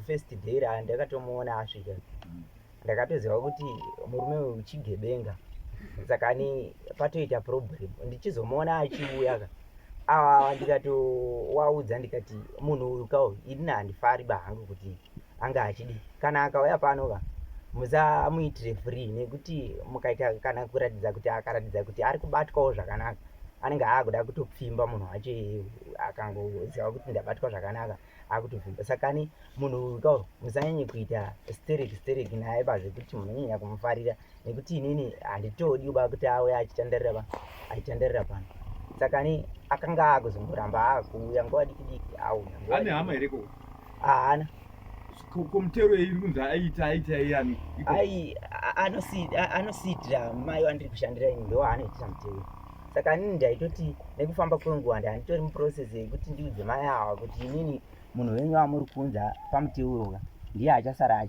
first day randakatomuona asvika ndakatoziva kuti murume uyu chigebenga saka ani patoita problem ndichizomuona achiuya ka awa ndikatowaudza ndikati munhu uyu ka uyu ini handifari ba hangu kuti anga achidi kana akauya pano ka musamuitire free nekuti mukaita kana kuratidza kuti akaratidza kuti ari kubatwawo zvakanaka anenge aakuda kutopfimba munhu wacho iyeye akangoziva kuti ndabatwa zvakanaka akutobvimba saka ani munhu uyu ka musanyanye kuita stereki stereki naye ba zvekuti munonyanya kumufarira nekuti inini handitodi ba kuti auye achitandarira ba achitandarira pano saka ani akanga akuzongoramba akuuya nguva diki diki auya ane hama here ko haana komutero iri kunzi aita aita iyani ai anosiitira mai wandiri kushandira ini ndo anoitira mutero saka inini ndaitoti nekufamba kwenguva ndanditori muprocess yekuti ndiudze mai ava kuti inini munhu wenyu amuri kuunza pamuteuro ka ndiye achasara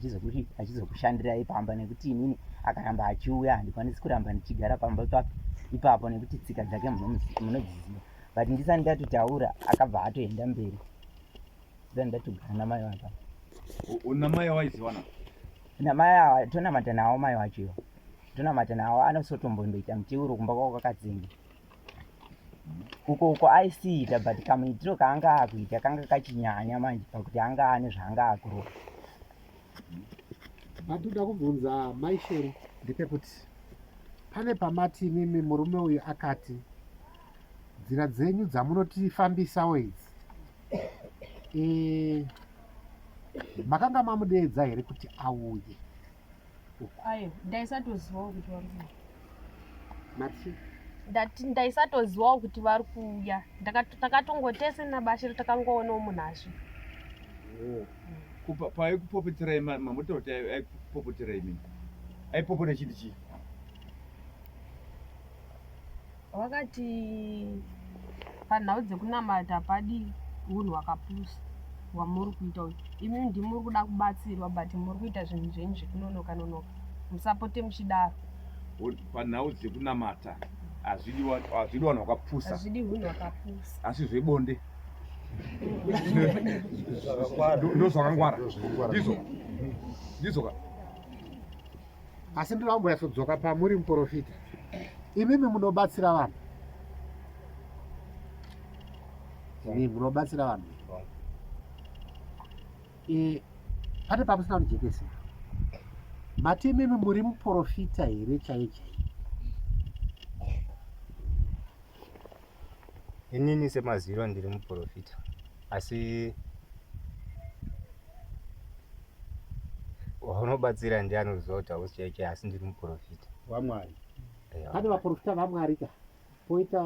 achizokushandirai pamba nekuti inini akaramba achiuya handikwanisi kuramba ndichigara pamba ipapo nekuti tsika dzake munodziziva but ndisati ndatotaura akabva atoenda mberi ndisati ndatogara namai vapa namai waizivana namai ava tonamata nawo mai wacho ivo tonamata nawo anosotombondoita muteuro kumba kwako kwakadzinga uko uko aisiita but kamuitiro kaanga akuita kanga kachinyanya manje pakuti anga ane zvaanga akurova Patoda kubvunza mai Shero ndepekuti pane pamati imimi murume uyu akati nzira dzenyu dzamunotifambisawo idzi e, makanga mamudeedza here kuti auye Ayo, ndaisatozivawo kuti vari kuuya. Mati? Ndati ndaisatozivawo kuti vari kuuya. Takatongotese naBashiro takangoonawo munhu asvika. Oh. Kupa paikupopeterai mambotaura kuti aikupopeterai mimi. Aipopota chiti chii? Wakati panhau dzekunamata hapadi hunhu hwakapusa hwamuri kuita uyu. Imi ndimi muri kuda kubatsirwa but muri kuita zvinhu zvenyu zvekunonoka nonoka. Musapote muchidaro. Panhau dzekunamata hazvidi hazvidi vanhu vakapusa. Hazvidi hunhu hwakapusa. Asi zvebonde ndozvakangwara. Ndizvo. Ndizvo ka. Asi ndinoda kumboyatsodzoka pamuri muporofita. Imimi munobatsira vanhu. Imimi munobatsira vanhu. E, pane pamusina kundijekesera. Mati imimi muri muprofita here chaiye chaiye? Inini semaziro ndiri muprofita asi waunobatsira ndiye anoziva kuti hausi chaiye chaiye asi ndiri muprofita waMwari. Pane vaprofita vaMwari ka poita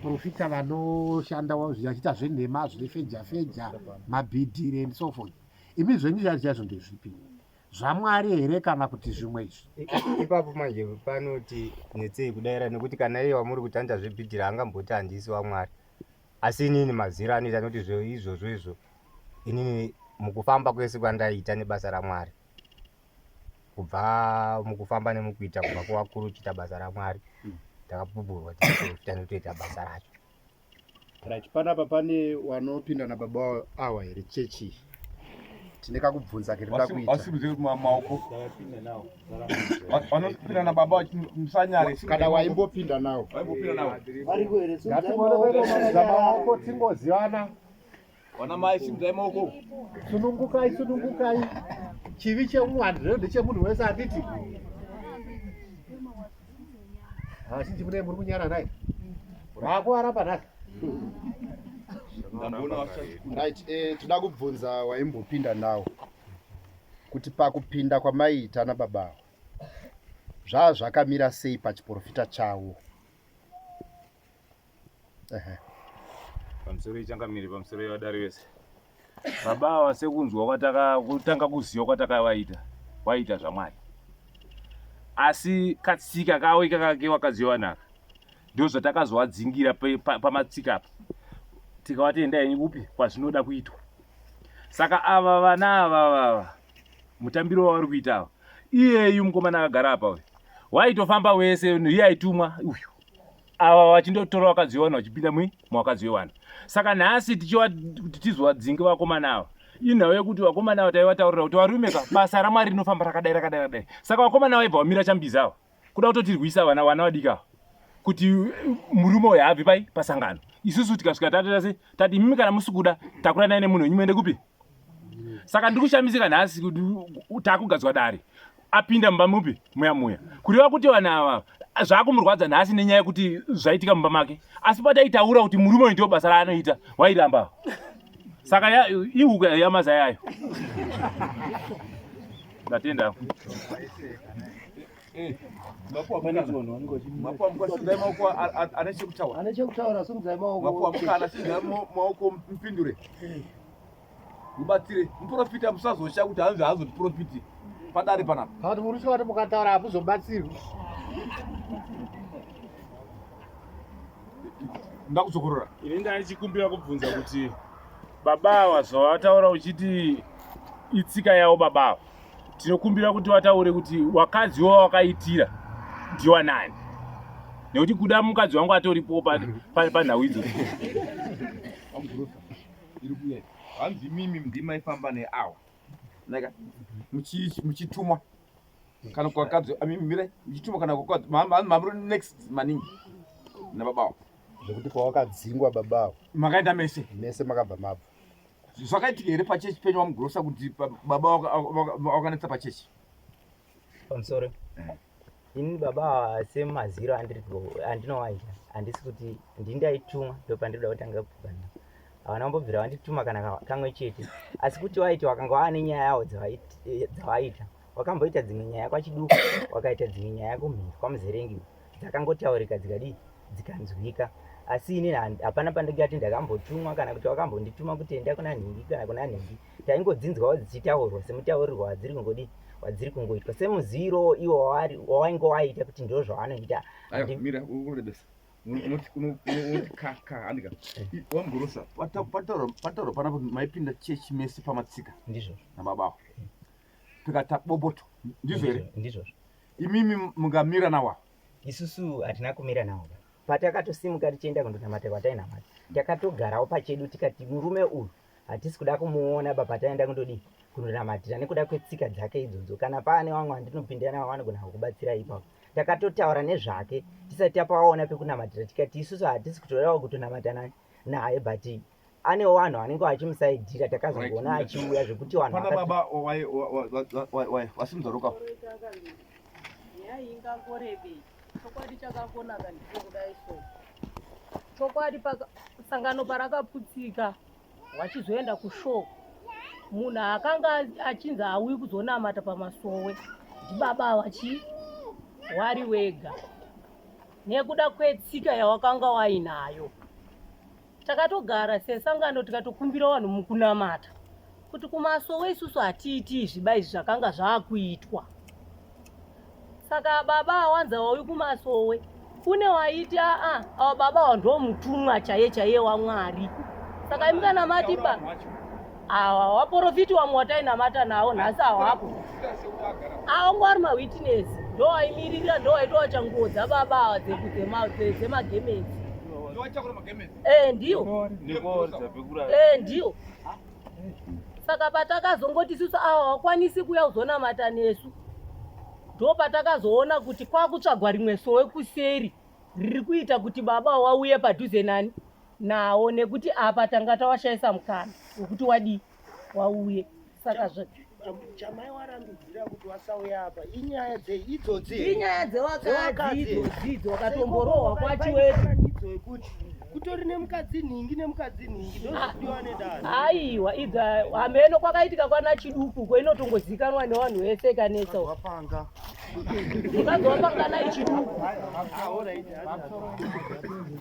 profita vanoshanda vachiita zvenhema zvefeja feja mabhidhiri and so forth. Imi zvenyu chaizvo chaizvo ndezvipi? ZvaMwari here kana kuti zvimwe izvi? Ipapo manje panoti netsei kudaira nekuti kana iye wamuri kuti anoita zvebhidhiri angamboti handisi waMwari. Asi inini maziro anoita nekuti izvozvo izvo inini mukufamba kwese kwandaiita nebasa raMwari kubva mukufamba nemukuita kubva kuvakuru uchiita basa raMwari ndakapupurwa tichiprofita nekutoita basa racho. Right, panapa pane wanopinda nababa awa here chechi tine kakubvunza ketinoda kuita. Vasimudze maoko. Vanopinda nababa musanyare. Kana waimbopinda nawo. Waimbopinda nawo. Variko here? Ngatingosimudza maoko tingozivana. Vana mai simudzai maoko. Sunungukai, sunungukai. Chivi cheumwe handizvo ndechemunhu wese handiti? Vazhinji mune muri kunyara nhai. Vakuvaramba nhasi. Right, eh, toda kubvunza waimbopinda nawo kuti pakupinda kwamaiita nababa ava zvaa zvakamira sei pachiporofita chavo? Ehe. Pamusoro ichangamire, pamusoro yevadare vese. Baba ava sekunzwa kwataka kutanga kuziva kwatakavaita, waita zvaMwari. Asi katsika kavo ikaka kewakadzi wevanaka ndozvatakazowadzingira pamatsika apa tikavati endai henyu kupi kwazvinoda kuitwa. Saka ava vana ava vava mutambiro wavari kuita ava, iyeyu mukomana akagara apa uyu waitofamba wese iye aitumwa uyu ava vachindotora vakadzi vevanhu vachipinda mui muvakadzi vevanhu saka nhasi tichiva kuti tizowadzinge vakomana ava inhau yekuti vakomana ava taivataurira kuti varume ka basa ramwari rinofamba rakadai rakadai rakadai saka vakomana vaibva vamira chambiza ava kuda kutotirwisa vana vana vadiki ava kuti murume uyu haabvi pai pasangano isusu tikasvika tatoita se tati imimi kana musi kuda takuranai nemunhu wenyu muende kupi saka ndiri kushamisika nhasi kuti takugadzwa dare apinda mumba mupi muya muya kureva kuti vanhu ava zvakumurwadza nhasi nenyaya yekuti zvaitika mumba make asi pataitaura kuti murume uyu ndio basa raanoita wairamba saka ihuku yamazai ayo ndatenda ane chekutaura ane chekutaura simudzai maoko mapuwa mukana simudzai maoko mpindure mubatsire muprofita musazotya kuti hanzi haazotiprofiti padare panapa Kana kuti muri kuti mukataura hamuzobatsirwi. Ndakudzokorora. Ini ndaichikumbira kubvunza kuti baba ava zvavataura uchiti itsika yavo baba ava tinokumbira kuti vataure kuti wakadzi wawakaitira ndiwanani nekuti kuda mukadzi wangu atoripo panhau idzodzo. Iri kuuya hanzi imimi ndimaifamba neawa naka muchitumwa kana kwakadzi mirai muchitumwa kana kwakadzi mamuri next maningi nababawo zvekuti kwawakadzingwa babawo makaenda mese mese makabva mabva zvakaitika here pachechi penyu wamugrosa kuti baba wakanetsa pachechi pamusoro ini baba ava semaziro andinowaita handisi kuti ndini ndaitumwa ndopandinoda kutanga kupfugana havana kumbobvira vandituma kana kamwe chete asi kuti waiti wakanga waane nyaya yawo dzawaita wakamboita dzimwe nyaya kwachiduku wakaita dzimwe nyaya kumhiri kwamuzerengi dzakangotaurika dzikadii dzikanzwika asi ini hapana pandingati ndakambotumwa kana kuti wakambondituma kuti enda kuna nhingi kana kuna nhingi taingodzinzwawo dzichitaurwa semutaurirwo wadziri kungodii wadziri kungoitwa semuziro iwo wawainge waita kuti ndo zvawanoita mira urebesa unoti ka ka handika wamugorosa pataurwa panapo maipinda chechi mese pamatsika ndizvo nababawo tikata boboto ndizvo here ndizvozvo imimi mungamira nawa isusu hatina kumira nawo patakatosimuka tichienda kundonamata kwatainamata takatogarawo pachedu tikati murume uyu hatisi kuda kumuona ba pataenda kundodii kundonamatira nekuda kwetsika dzake idzodzo kana paane vamwe vandinopindira navo vanogona kukubatsira ipapo takatotaura nezvake tisati tapaona pekunamatira tikati isusu hatisi kutodawo kutonamata naye but Anewo vanhu vanenge vachimusaidhira takazongoona achiuya zvekuti vanhu Pana baba wasimudza ruka. Nyaya iyi ingangorebei. Chokwadi chakangonaka ndiko kudai so. Chokwadi sangano parakaputsika wachizoenda kushow munhu akanga achinzi auyi kuzonamata pamasowe ndibaba wachi wari wega nekuda kwetsika yawakanga wainayo Takatogara sesangano tikatokumbira vanhu mukunamata kuti kumasowe isusu hatiiti izvi ba izvi zvakanga zvakuitwa. Saka baba awanza wauyi kumasowe kune waiti aa awa baba awa ndo mutumwa chaiye chaiye waMwari. Saka imi kana mati ba awa waporofiti wamwe watainamata nawo nhasi awapo awangu ari mawitness ndo waimiririra ndo waitowacha nguo dzababa awa dzemagemenzi Eh, ndiyo eh, ndiyo saka patakazongoti isusu awa wakwanisi kuya kuzonamata nesu ndo patakazoona kuti kwakutsvagwa rimwe sowe kuseri riri kuita kuti baba wauye padhuze nani nawo nekuti apa tanga tawashaisa mukana wekuti wadii wauye saka chamai warambidzira kuti wasauya apa inyaya dzei idzodzi inyaya dzewakadzi idzodzi idzo wakatomborohwa kwachiwetu yekuti kutori nemukadzi nhingi nemukadzi nhingi ndozvikudiwa nedare aiwa idzo hameno kwakaitika kwana chiduku ko inotongozikanwa nevanhu vese kanetsa wapanga mukadzi wapangana ichiduku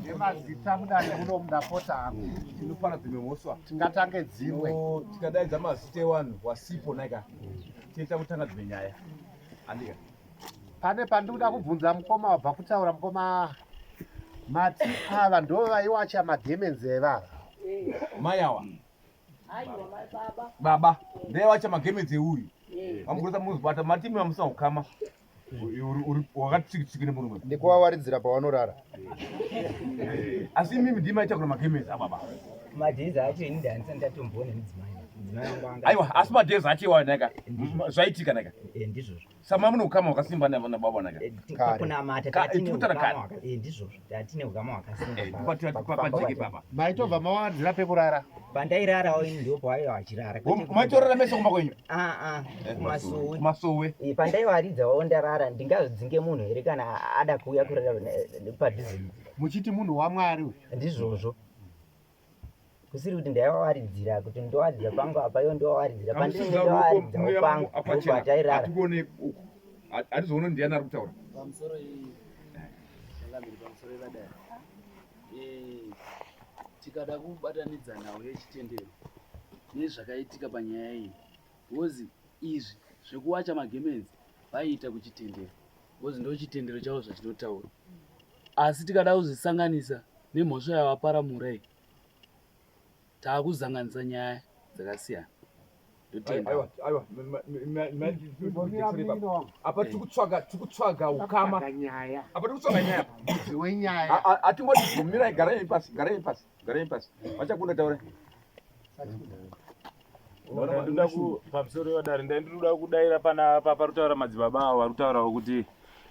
nemazita mudare muno mundapota hangu tinopara dzimwe mhosva tingatange dzimwe tikadaidza mazita ewanhu wasipo naika tiita kutanga dzimwe nyaya andika pane pandikuda kubvunza mukoma wabva kutaura mukoma mati ava ndo vaiwacha magemenzi evava mai awa baba ndaiwacha magemenzi euyu vamugurisa muzibata matimi vamusina kukama wakati tsiki tsiki nemurume ndikuwawaridzira pawanorara asi imimi ndima itakura magemenzi ababa madhezi acho ini ndandisati ndatomboona mudzimai mudzimai wangu anga aiwa asi madhezi acho iwayo naka zvaitika naka eh, ndizvozvo sama mune ukama hwakasimba nababa naka eh, pakunamata tatine ukama eh, ndizvozvo tatine ukama hwakasimba papa maitobva mawaridzira pekurara pandairarawo ini ndipo pawaiva vachirara maitorara mese kumba kwenyu ah, ah, kumasowe kumasowe pandaiwaridzawo ndarara ndingazodzinge munhu here kana ada kuuya kurara padhuze muchiti munhu wamwari uyu ndizvozvo kusiri kuti ndaivawaridzira kuti ndowaridzira pangu apa ivo ndowawaridzira pandinenge ndawaridzawo pangu ndopatairara hatizoone ndiani ari kutaura pamusoro iyi changamire pamusoro yevadare eh, tikada kubatanidza nhau yechitendero nezvakaitika panyaya iyi bhozi izvi zvekuwacha magemenzi vaiita kuchitendero bhozi ndochitendero chavo zvachinotaura asi tikada kuzvisanganisa nemhosva yavaparamura iyi taakuzanganisa nyaya dzakasiyana apa tiri kutsvaga tiri kutsvaga ukama apa tiri kutsvaga nyaya mudzi wenyaya atingoti mirai garai pasi garai pasi garai pasi vachakunda taura Ndoda pamusoro wedare ndandinoda kudaira pana parutaura madzibaba avo vari kutaurawo kuti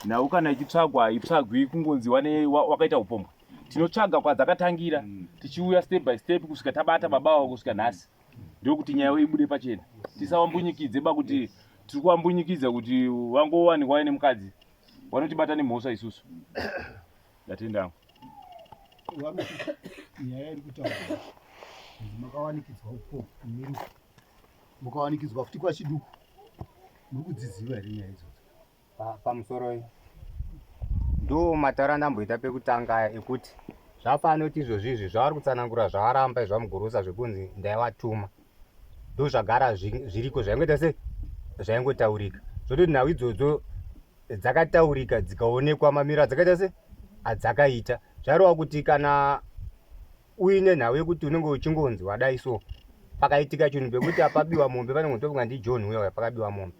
nhau kana ichitsvagwa haitsvagwi kungonzi wane wakaita upombwe tinotsvaga kwadzakatangira mm. tichiuya step by step kusvika tabata baba avo kusvika nhasi ndokuti nyaya ibude pachena tisavambunyikidze ba kuti tiri kuvambunyikidza kuti vangowanikwa vaine mukadzi vanotibata nemhosva isusu ndatenda hangu nyaya iri kutaura makawanikidzwa uko kumiru mukawanikidzwa futi kwachiduku muri kudziziva here nyaya idzodzo pamusoro iyi ndo mataura andamboita pekutanga aya ekuti zvafanira kuti izvozvi izvi zvavari kutsanangura zvavaramba izvamugurusa zvekunzi ndaivatuma ndo zvagara zviriko zvaingoita se zvaingotaurika zvototi nhau idzodzo dzakataurika dzikaonekwa mamiro adzakaita se adzakaita zvareva kuti kana uine nhau yekuti unenge uchingonzi wadai so pakaitika chinhu pekuti apabiwa mombe panenge tofunga ndijohn uya uya pakabiwa mombe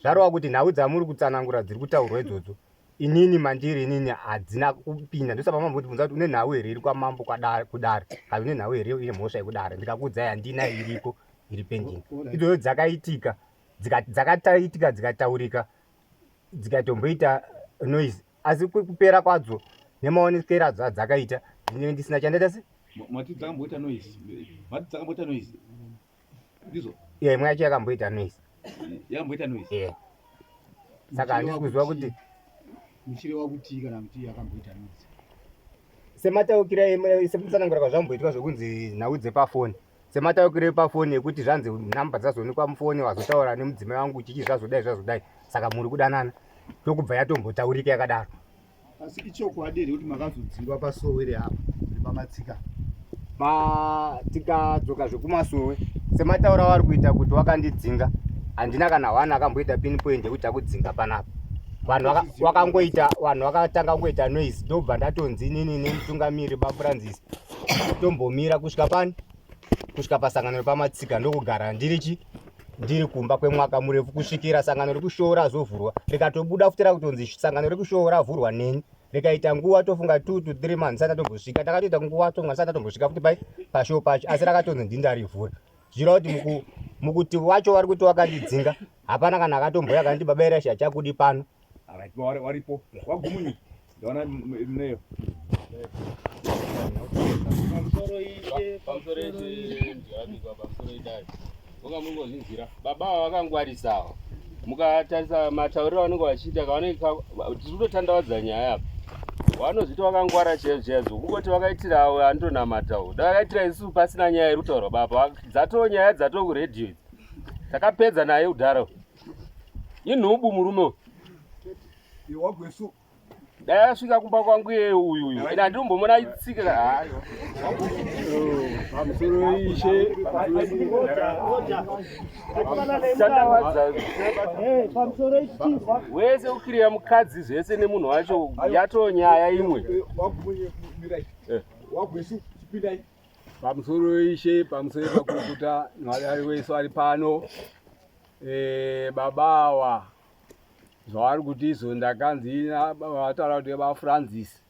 zvareva kuti nhau dzamuri kutsanangura dziri kutaurwa idzodzo inini mandiri inini hadzina kupinda ndosaka mambo kuti une nhau here iri kwamambo kudare kana une nhau here ine mhosva yekudare ndikakuudzai handina iriko iri pending idzodzo dzakaitika dzakataitika dzikataurika dzikatomboita noise asi kupera kwadzo nemaonekero adzo adzakaita ndinenge ndisina chandaita se Mati dzakamboita noise. Mati dzakamboita noise. Ndizvo? Iya, imwe yacho yakamboita noise. Yakamboita noise. Yeah. Saka handisi kuziva kuti muchireva kuti kana kuti yakamboita noise. Semataukiro sekutsanangura kwazvamboitwa zvokunzi nhau dzepafoni. Semataukiro epafoni ekuti zvanzi nhamba dzazoonekwa mufoni wazotaura nemudzimai wangu chichi zvazodai zvazodai saka muri kudanana ndokubva yatombotaurika yakadaro. Asi ichokwadi here kuti makazodzingwa pasowe reapa repamatsika? Pa tikadzoka zvekumasowe semataura avari kuita kuti wakandidzinga handina kana one akamboita pinpoint yekuti takudzinga panapa. Vanhu wakangoita vanhu vakatanga kungoita noise ndobva ndatonzi inini nemutungamiri baFrancis tombomira kusvika pani kusvika pasangano repamatsika ndokugara ndiri chi ndiri kumba kwemwaka murefu kusvikira sangano rekushoo razovhurwa rikatobuda futi rakutonzi sangano rekushoo ravhurwa neni rikaita nguva tofunga 2 to 3 months sati tatombosvika takatoita nguva tofunga sati tatombosvika futi pai pashoo pacho asi rakatonzi ndini ndarivhura zvireva kuti muku, mukuti wacho vari kuti wakandidzinga hapana kana akatomboya kanti baba Elisha achakudi pano Alright, waripo wagumunyu ndaona mneyo pamusoro ishe pamusoro ishe ndiyabikwa pamusoro idai unga mungozvinzwira baba ava vakangwarisa ava mukatarisa matauriro avanenge vachiita kavanenge tiri kutotandawadza nyaya apa vanozviti vakangwara chaizvo chaizvo kungoti vakaitira avo anotonamatawo da vakaitira isu pasina nyaya iri kutaurwa baba dzatoo nyaya dzatoo kuredhiyo idzi takapedza naye kudhara inhubu murume uyu wagwesu dai asvika kumba kwangu iye uyu uyu ende handinombomona aitsika hayo pamusoro ishe tandawadza wese ukiriya mukadzi zvese nemunhu wacho yatoo nyaya imwe wagwesu chipindai pamusoro ishe pamusoro pakukuta mwari ari wese ari pano e, baba awa zvavari kuti izvo ndakanzi vataura kuti vafrancis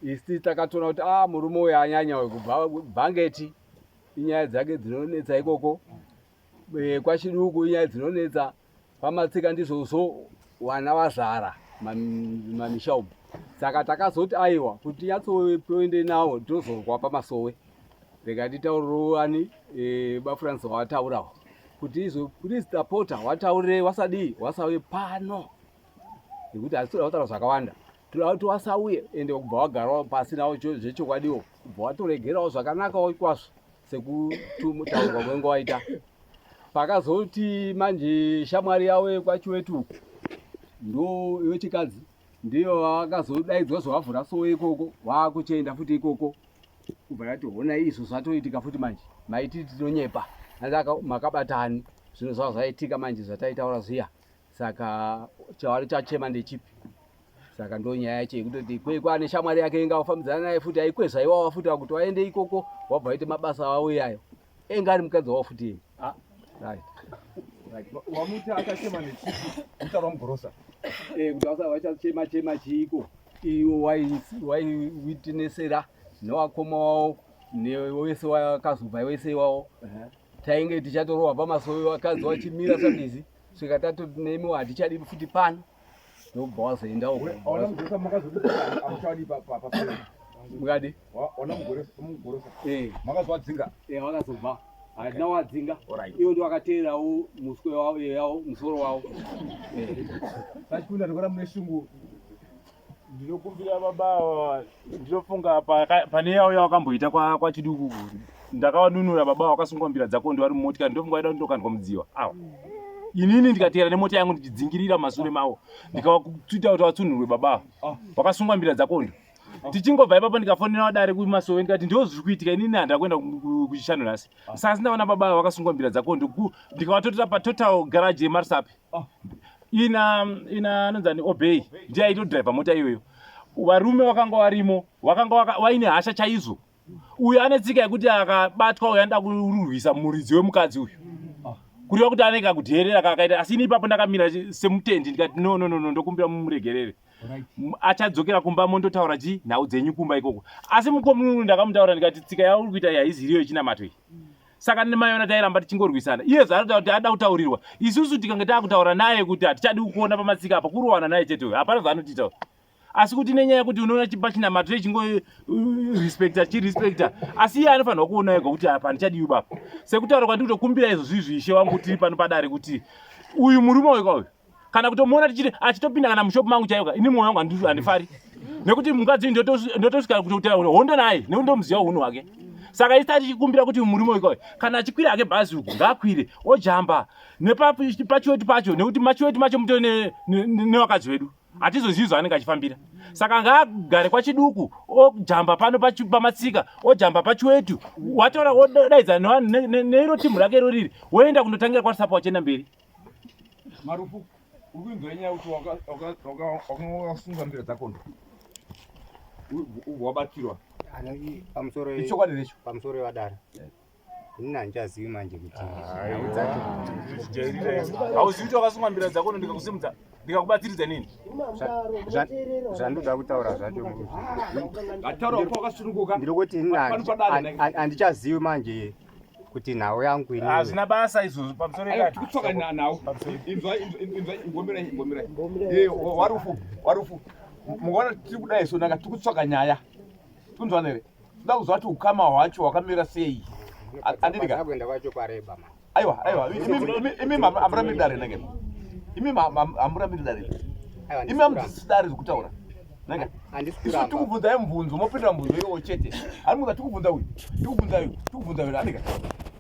isi takatoona kuti a ah, murume uyo anyanya uyu kubva bhangeti inyaya dzake dzinonetsa ikoko e, kwachiduku inyaya dzinonetsa pamatsika ndizvozvo wana vazara mamisha umu saka takazoti aiwa kuti tinyatsoende nawo tozorwa pamasowe rega titaurirewo ani e, bafrancis wataurawo kuti izvo please tapota wataurire wasadii wasauye pano nekuti hatisi toda kutaura zvakawanda toda kuti wasauye ende kubva wagarawo pasi nawo zvechokwadiwo kubva watoregerawo zvakanakawo kwazvo sekutaurwa kwenge waita pakazoti manje shamwari yavo yekwachiwetu uku ndo wechikadzi ndiyo vakazodaidzwa zvavavhura sowe ikoko waakuchienda futi ikoko kubva yati hona izvo zvatoitika futi manje maiti tinonyepa makabatani zvinhu zvava zvaitika manje zvataitaura zviya saka chavari chachema ndechipi saka ndo nyaya yacho yekutoti kwekwa ane shamwari yake inga wafambidzana naye futi aikwezva iwawa futi akuti waende ikoko wabva waite mabasa awo iyayo enga ari mukadzi wawo futi iye ah. right wamuti akachema nechipi mutaura wamugorosa eh, kuti wachachema chema chiiko iwo waiwitinesera newakoma wawo newese wakazobva wese iwawo tainge tichatorohwa pamasowe vakadzi wachimira sabizi svika tatoti nemiwo hatichadi futi pano ndobva wazoenda uko mukadi makazowadzinga eh, wakazobva hatina wadzinga iwo ndo wakateerawo muswe wavo yawo musoro wavo eh. sachikunda ndikuona mune shungu Ndinokumbira baba ava, ndinofunga pane yavo yawakamboita kwaChiduku ndakavanunura baba vakasungwa mbira dzako vari mumotikari ndofunga vaida kundokandwa mudziwa awa inini ndikateera nemota yangu ndichidzingirira mumasure mavo ndikavakuita kuti vatsunhurwe baba ava ah. vakasungwa mbira dzakondo ah. tichingobva ipapo ndikafonera vadare kumasowe ndikati ndo zviri kuitika inini handina kuenda kuchishanu nhasi ah. saka sindaona baba ava vakasungwa mbira dzakondo ndikavatotora patotal garage yemarusape oh. ina ina anonzani obey ndiye aitodriver mota iyoyo varume vakanga varimo vakanga vaine hasha chaizvo uyu ane tsika yekuti akabatwa uyu anoda kurwisa muridzi wemukadzi uyu ah. kureva kuti anenge akudheerera kaakaita asi ini ipapo ndakamira semutendi ndikati no no no ndokumbira mumuregerere achadzokera kumba mondotaura chi nhau dzenyu kumba ikoko asi mukomununu ndakamutaura ndikati tsika yauri kuita iyi haizi iriyo yechinamato iyi saka nemaiona tairamba tichingorwisana iye zvaanotaura kuti ada kutaurirwa isusu tikange taakutaura naye kuti hatichadi kukuona pamatsika apa kurowana naye chete uyo hapana zvaanotiita uyo Asi kuti nenyaya yekuti unoona chipa chinamato chingorespecta chirespecta, asi iye anofanirwa kuona ega kuti apa handichadiwi baba. Sekutaura kwandiri kutokumbira izvo zvizvi ishe wangu tiri pano padare kuti uyu murume uyu kauyu kana kutomuona tichiti achitopinda kana mushopu mangu chaiyoka ini mwoyo wangu handifari nekuti mukadzi ndotosvika kutotaura hondo naye nekuti ndomuziva hunhu hwake. Saka isi tichikumbira kuti murume uyu kauyu kana achikwira hake bhazi uku ngaakwire ojamba nepachiwetu pacho nekuti machiwetu macho mutori nevakadzi vedu hatizozivi zvaanenge achifambira. Saka ngaagare kwachiduku ojamba pano pamatsika ojamba pachiwetu wataura odaidza neiro timu rake iro riri woenda kundotangira kwatisapo wachienda mberi. Marufu, uri kuinzwa nyaya kuti wakasunga mbira dzakondo ubva wabatirwa. Pamusoro Ichokwadi recho. Pamusoro yevadare. Inini handichazivi manje kuti nhau dzacho. Hauzivi kuti wakasunga mbira dzakondo ndikakusimudza ndikakubatsiridza nini? Zvandoda kutaura zvacho. Ngataura wakasununguka. Ndiri kuti inini handichazivi manje kuti nhau yangu ini. Hazvina basa izvozvo pamusoro Aiwa, tikutsvaka nhau. Inzwa, inzwa, imbomirai, imbomirai. Eh, warufu, warufu. Mukaona tiri kudai so naka tikutsvaka nyaya. Kunzwa here? Tinoda kuziva kuti ukama hwacho hwakamira sei. Andidi ka? Kuenda kwacho kwareba manje. Aiwa, aiwa, imi hamuramiri dare nenge. Imi hamuramiri dare. Imi hamudzidzisi dare zvekutaura. Nanga. Isu tikubvunzai mubvunzo, mopindura mubvunzo iwowo chete. Ari muza tikubvunza uyu, tikubvunza uyu, tikubvunza uyu. Andika.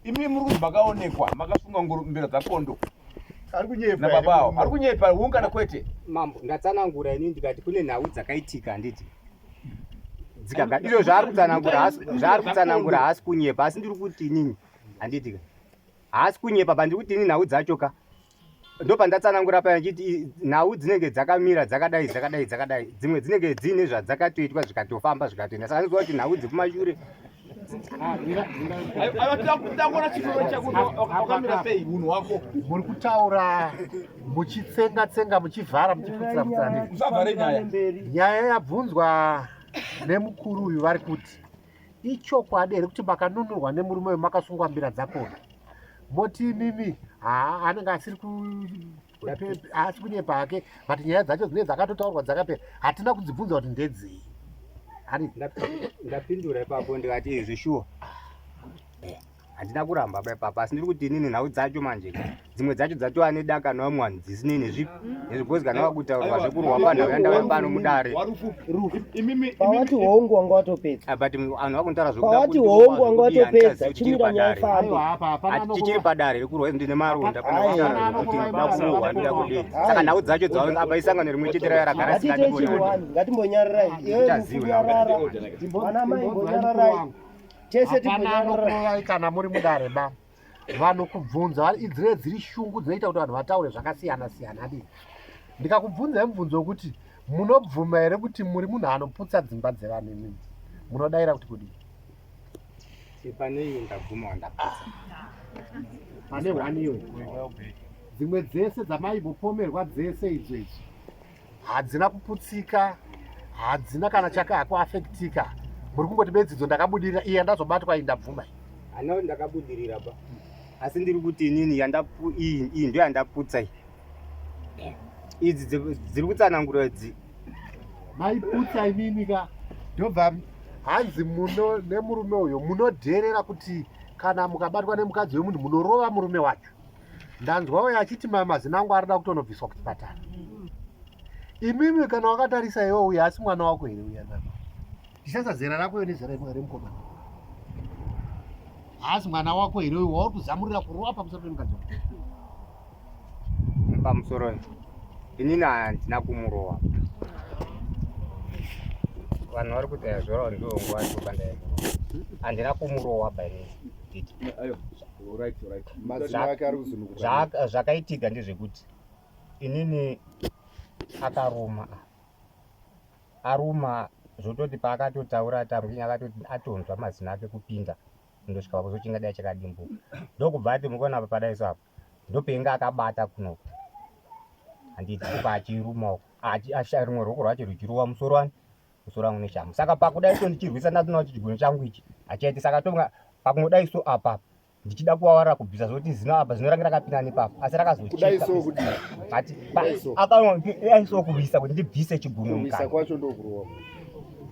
Imi muri kuti makaonekwa, makasunga ngoro mbira dzakondo. Ari kunyepa. Nababa avo. Ari kunyepa, hungu kana kwete. Mambo, ndatsanangura ini ndikati kune nhau dzakaitika handiti. Dzikaga izvo zvaari kutsanangura haasi zvaari kutsanangura haasi kunyepa asi ndiri kuti inini handiti ka. Haasi kunyepa pa ndiri kuti ini nhau dzacho ka. Ndopandatsanangura paya ndichiti nhau dzinenge dzakamira dzakadai dzakadai dzakadai dzimwe dzinenge dziine zvadzakatoitwa zvikatofamba zvikatoenda saka ndinoziva kuti nhau dzekumashure Aiwa, takuona chimiro chako wakamira sei hunhu hwako. Muri kutaura muchitsenga tsenga muchivhara muchifutsira futsira. Musavhare nyaya. Nyaya yabvunzwa nemukuru uyu vari kuti ichokwadi here kuti makanunurwa nemurume uyu makasungwa mbira dzakona? Moti imimi haa anenge asiri haasi kunyepa hake but nyaya dzacho dzinenge dzakatotaurwa dzakapera hatina kudzibvunza kuti ndedzei. Hani ndapindura ipapo ndikati izvi shuwa handina kuramba ba ipapo asi ndiri kuti inini nhau dzacho manje dzimwe dzacho dzatova nedaka nevamwe vanhu dzisinei nezvipi nezvibhozi kana vakutaurwa zvekurwa panhau yandauya pano mudare. Pawati hongu wanga watopedza. Ah, but vanhu vakuntaura zvekuda Pawati kundirova hongu wanga zvekudii, watopedza, handichazivi kuti chiri chimira nyaya padare. ifambe. Aiwa, apa hapana Ati tichiri padare rekurwa ndine maronda pana Aiwa. kutaura zvekuti ndinoda kurohwa ndinoda kudii saka nhau dzacho dza apa isangano rimwe chete raya ragara Ngatiite risingadi chinhu kuona wani, ngatimbonyararai. Iwe Ndichaziva. nyarara. Vana mai mbonyararai. Tese Hapana timbonyararai. anokurovai kana muri mudare ba. Vanokubvunza vari idzire dziri shungu dzinoita kuti vanhu vataure zvakasiyana siyana adii. Ndikakubvunzai mubvunzo wekuti munobvuma here kuti muri munhu anoputsa dzimba dzevanhu imimi? Munodaira kuti kudii? Pane iyo ndabvuma wandaputsa. Pane one iyoyo. Dzimwe dzese dzamaimbopomerwa dzese idzo idzo hadzina kuputsika, hadzina kana chakakuafektika. Muri kungoti bedzidzo ndakabudirira, iyi yandazobatwa iyi ndabvuma iyi. Hana ndakabudirira ba. Asi ndiri kuti inini yandapu iyi iyi ndo yandaputsa iyi. Idzi dziri kutsanangura idzi. Maiputsa imimi ka ndobva hanzi muno nemurume uyo munodherera kuti kana mukabatwa nemukadzi wemunhu munorova murume wacho. Ndanzwa uyo achiti mazino angu arida kutonobviswa kuchipatara. Imimi kana wakatarisa iwe uyo asi mwana wako here uya baba? Tisasa zera rako iwe nezera remukomana. Haasi mwana wako here uyo wauri kuzamurira kurova pamusoro pemukadzi wako? Pamusoro inini handina kumurova. Vanhu vari kuti zvora ndiwo nguva ndopandai. Handina kumurova by nditi. Ayo, right, right. Mazino ake ari kuzununguka. Zvakaitika ndezvekuti inini akaruma. Aruma zvototi paakatotaura tambwini akatoti atonzwa mazino ake kupinda kundosvika pakuzochinga dai chakadimbuka. Ndokubva ati mukuona apa padai so apa. Ndopenge akabata kunoku. Handiti kupa achiruma uku. Achi rimwe ruoko rwacho ruchirova musoro wani. Musoro wangu neshamu. Saka pakudai so ndichirwisa ndatoona kuti chigunwe changu ichi hachaiti. Saka tonga pakungodai so apa. Ndichida kuwawara kubvisa zvekuti zino apa zino range rakapinda nepapa asi Kudai so kudii? rakazochikati Kudai so. apa kurwisa kuti ndibvise chigunwe Kurwisa mukati kwacho ndokurova.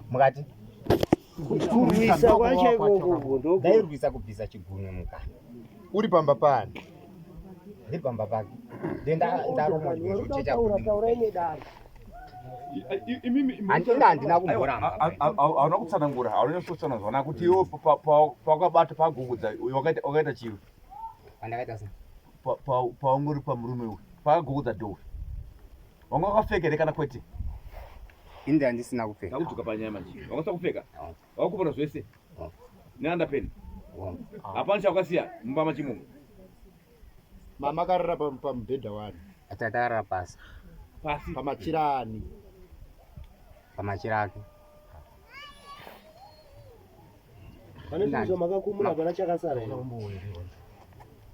mukati Kurwisa kwacho ikoko ndo ndairwisa kubvisa chigunwe mukati Uri pamba pani? Ndiri pamba pake. Then ndarumwa chigunwe Taura checha taurai nedare. Handina handina kumboramba. Hauna kutsanangura, hauna kunyatsotsana zvakanaka kuti iwe pawakabata pagugudza wakaita chii? Pandakaita sei? Paungori pamurume uyu pakagugudza dhoo wanga wakapfeka here kana kwete? Ini handisina kupfeka. Takudzoka panyaya manje. Wakasina kupfeka? Wakakupana zvese neandapeni? Hapana chawakasiya mumba machimomo? Mama akarara pamubhedha wani? Takarara pasi. Pasi. Pamachira ani? Pamachira ake. Pane zvinhu zvamakakumura hapana chakasara here?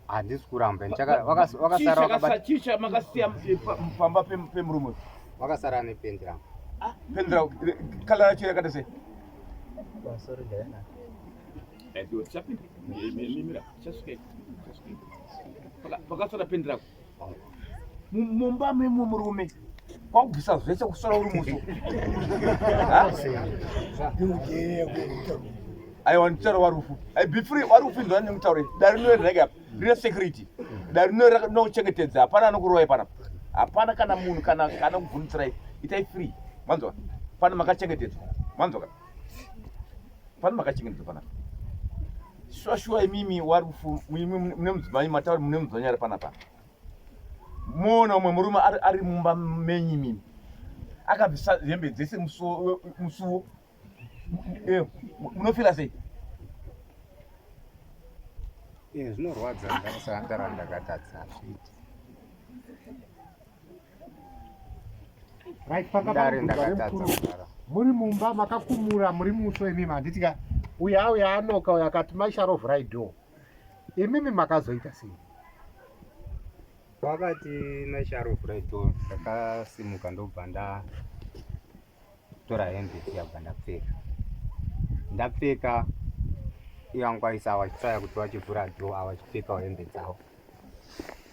Handisi kuramba. Wakasara wakabata Chii chamakasiya pamba pemurume uyu? Wakasara nependi rangu. Pendi rako kala racho yakaita sei? Pamusoro ndakanaka. Tichapinda. Mira, tichasvika. Pakasara pendi rako. Mumba memo murume kwakubvisa zvese kusara uri muso. Aiwa nditaura warufu. Ai be free warufu ndio ndimutaure. Dare rino rega rine security. Dare rino rinokuchengetedza. Hapana anokurovai panapa. Hapana kana munhu kana kana kuvhundutsirai. Itai free. Manzwa? Pana makachengetedzwa. Manzwa ka? Pana makachengetedzwa panapa. Shuwa shuwa imimi warufu imimi mune mudzimai matauri mune mudzimai ari panapa. Moona umwe murume ari mumba menyu imimi. Akabvisa hembe dzese musuwo musuwo. Munofira sei? Zvinorwadza ndakasandara ndakatadza hazviiti. Right, panga Dare panobvunzwa ndakatadza nemukuru. kugara. Muri mumba makakumura muri musvo imimi handiti ka uyo auya anoka uyo akati maisharovhurai door. Imimi makazoita sei? Wakati maisharovhurai door ndakasimuka ndobva ndatora hembe dziya bva ndapfeka. Ndapfeka ivo vanga vaisa vachitraya kuti vachivhura door ava vachipfekawo hembe dzavo.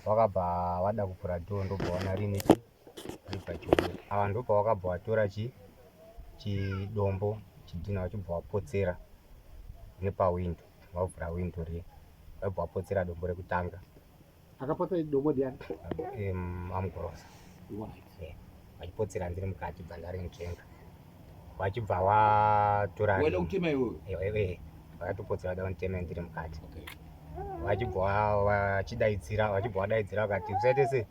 Vakabva vada kuvhura door ndobva vaona riine chi riri pachiuno. Ava ndobva vakabva vatora chi chidombo chidhina vachibva vapotsera nepawindo vavhura windo riya vabva vapotsera dombo rekutanga. Akapotsa dombo ndiani? Amugorosa. Right. Vachipotsera ndiri mukati bva ndarinzvenga. Vachibva vatora Waida kutema iwewe? Vakatopotsera vada kunditema ndiri mukati. Vachibva vachidaidzira, vachibva vadaidzira vakati usaite sei?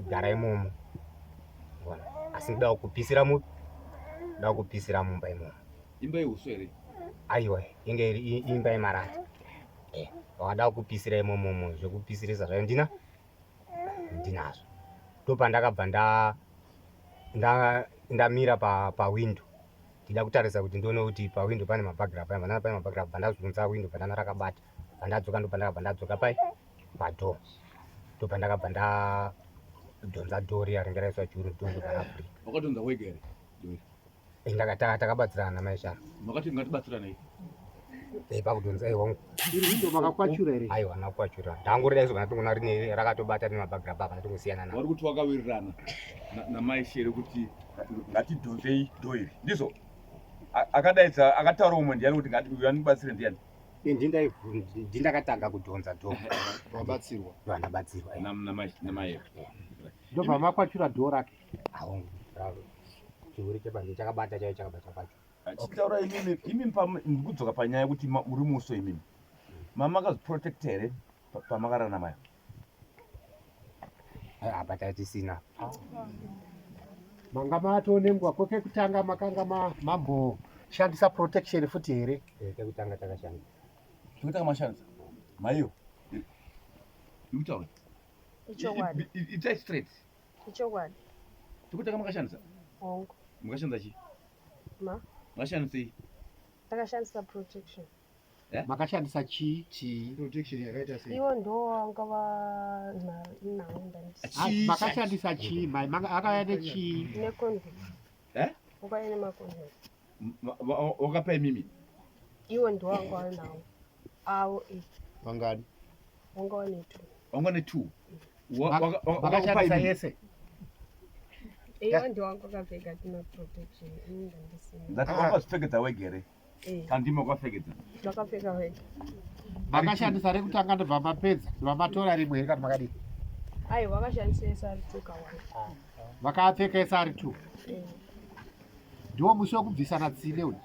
Gara imomo. Ona. Asi ndoda kukupisira mu ndoda kukupisira mumba imomo. Imba yeuswa here? Aiwa, inge iri imba yemarata. Wakada kupisira imomo zvekupisirisa zvayo ndina ndinazvo. Ndopandakabva ndamira pa window ndida kutarisa kuti ndione kuti pawindo pane maburglar paya vandana pane maburglar bva ndazunza windo bva ndana rakabata bva ndadzoka ndopandakabva ndadzoka pai padoor ndopandakabva ndadhonza door riya ringe raiswa churu door ndobva ravhurika. Wakadhonza wega here? Door. Takabatsirana maishara. Makati ngatibatsiranei. Pakudhonza wangu. Iri windo makakwachura here? Aiwa nakwachura. Ndangorida izvo kana tongona rine rakatobata rine maburglar pa kana tongosiyana naro. Vari kuti wakawirirana namai Shere kuti ngatidhonzei door iri. Ndizvo? Akadaidza akataura umwe ndiani kuti ngati uyu andibatsire ndiani? Ndindakatanga kudhonza door. Wabatsirwa. Vandabatsirwa. Namai. Ndobva makwachura door rake. Awo. Chihuri chepanze chakabata chaiyo chakabata kwacho. Chitaura imimi imimi ndikudzoka panyaya yekuti muri muso imimi. Mama akazviprotecta here pamakarara namai? Apa tatisina. Manga matonengwa kwekutanga makanga mamboshandisa protection futi here? Kekutanga takashandisa. Kekutanga mashandisa. Maiyo. Ikutaura. Ichokwadi. Itai straight. Ichokwadi. Kekutanga makashandisa. Hongu. Makashandisa chii? Ma. Makashandisei? Takashandisa protection. Makashandisa chii? Chii? Protection yakaita sei? Ivo ndo vanga vanawo Ah, makashandisa chii mai? Akauya nechii? Necondom. Eh? Wakauya nemacondom. Wakapa imimi? Ivo ndo vanga vanawo. Avo. Vangani? Wanga wane two. Wanga ne two. Vakashandisa yese. Iwo ndiwangu akapfeka tuna protection ini ndandisina. Ndati wakazvipfekedza wega here? Eh. Kandima wakapfekedza. Ndakapfeka wega. Makashandisa rekutanga ndobva mapedza ndobva matora rimwe here kana makadii? Aiwa vakashandisa ese ari two kawanda. Vakaapfeka ese ari two. Eh. Ndiwo musi wekubvisana tsine uyu.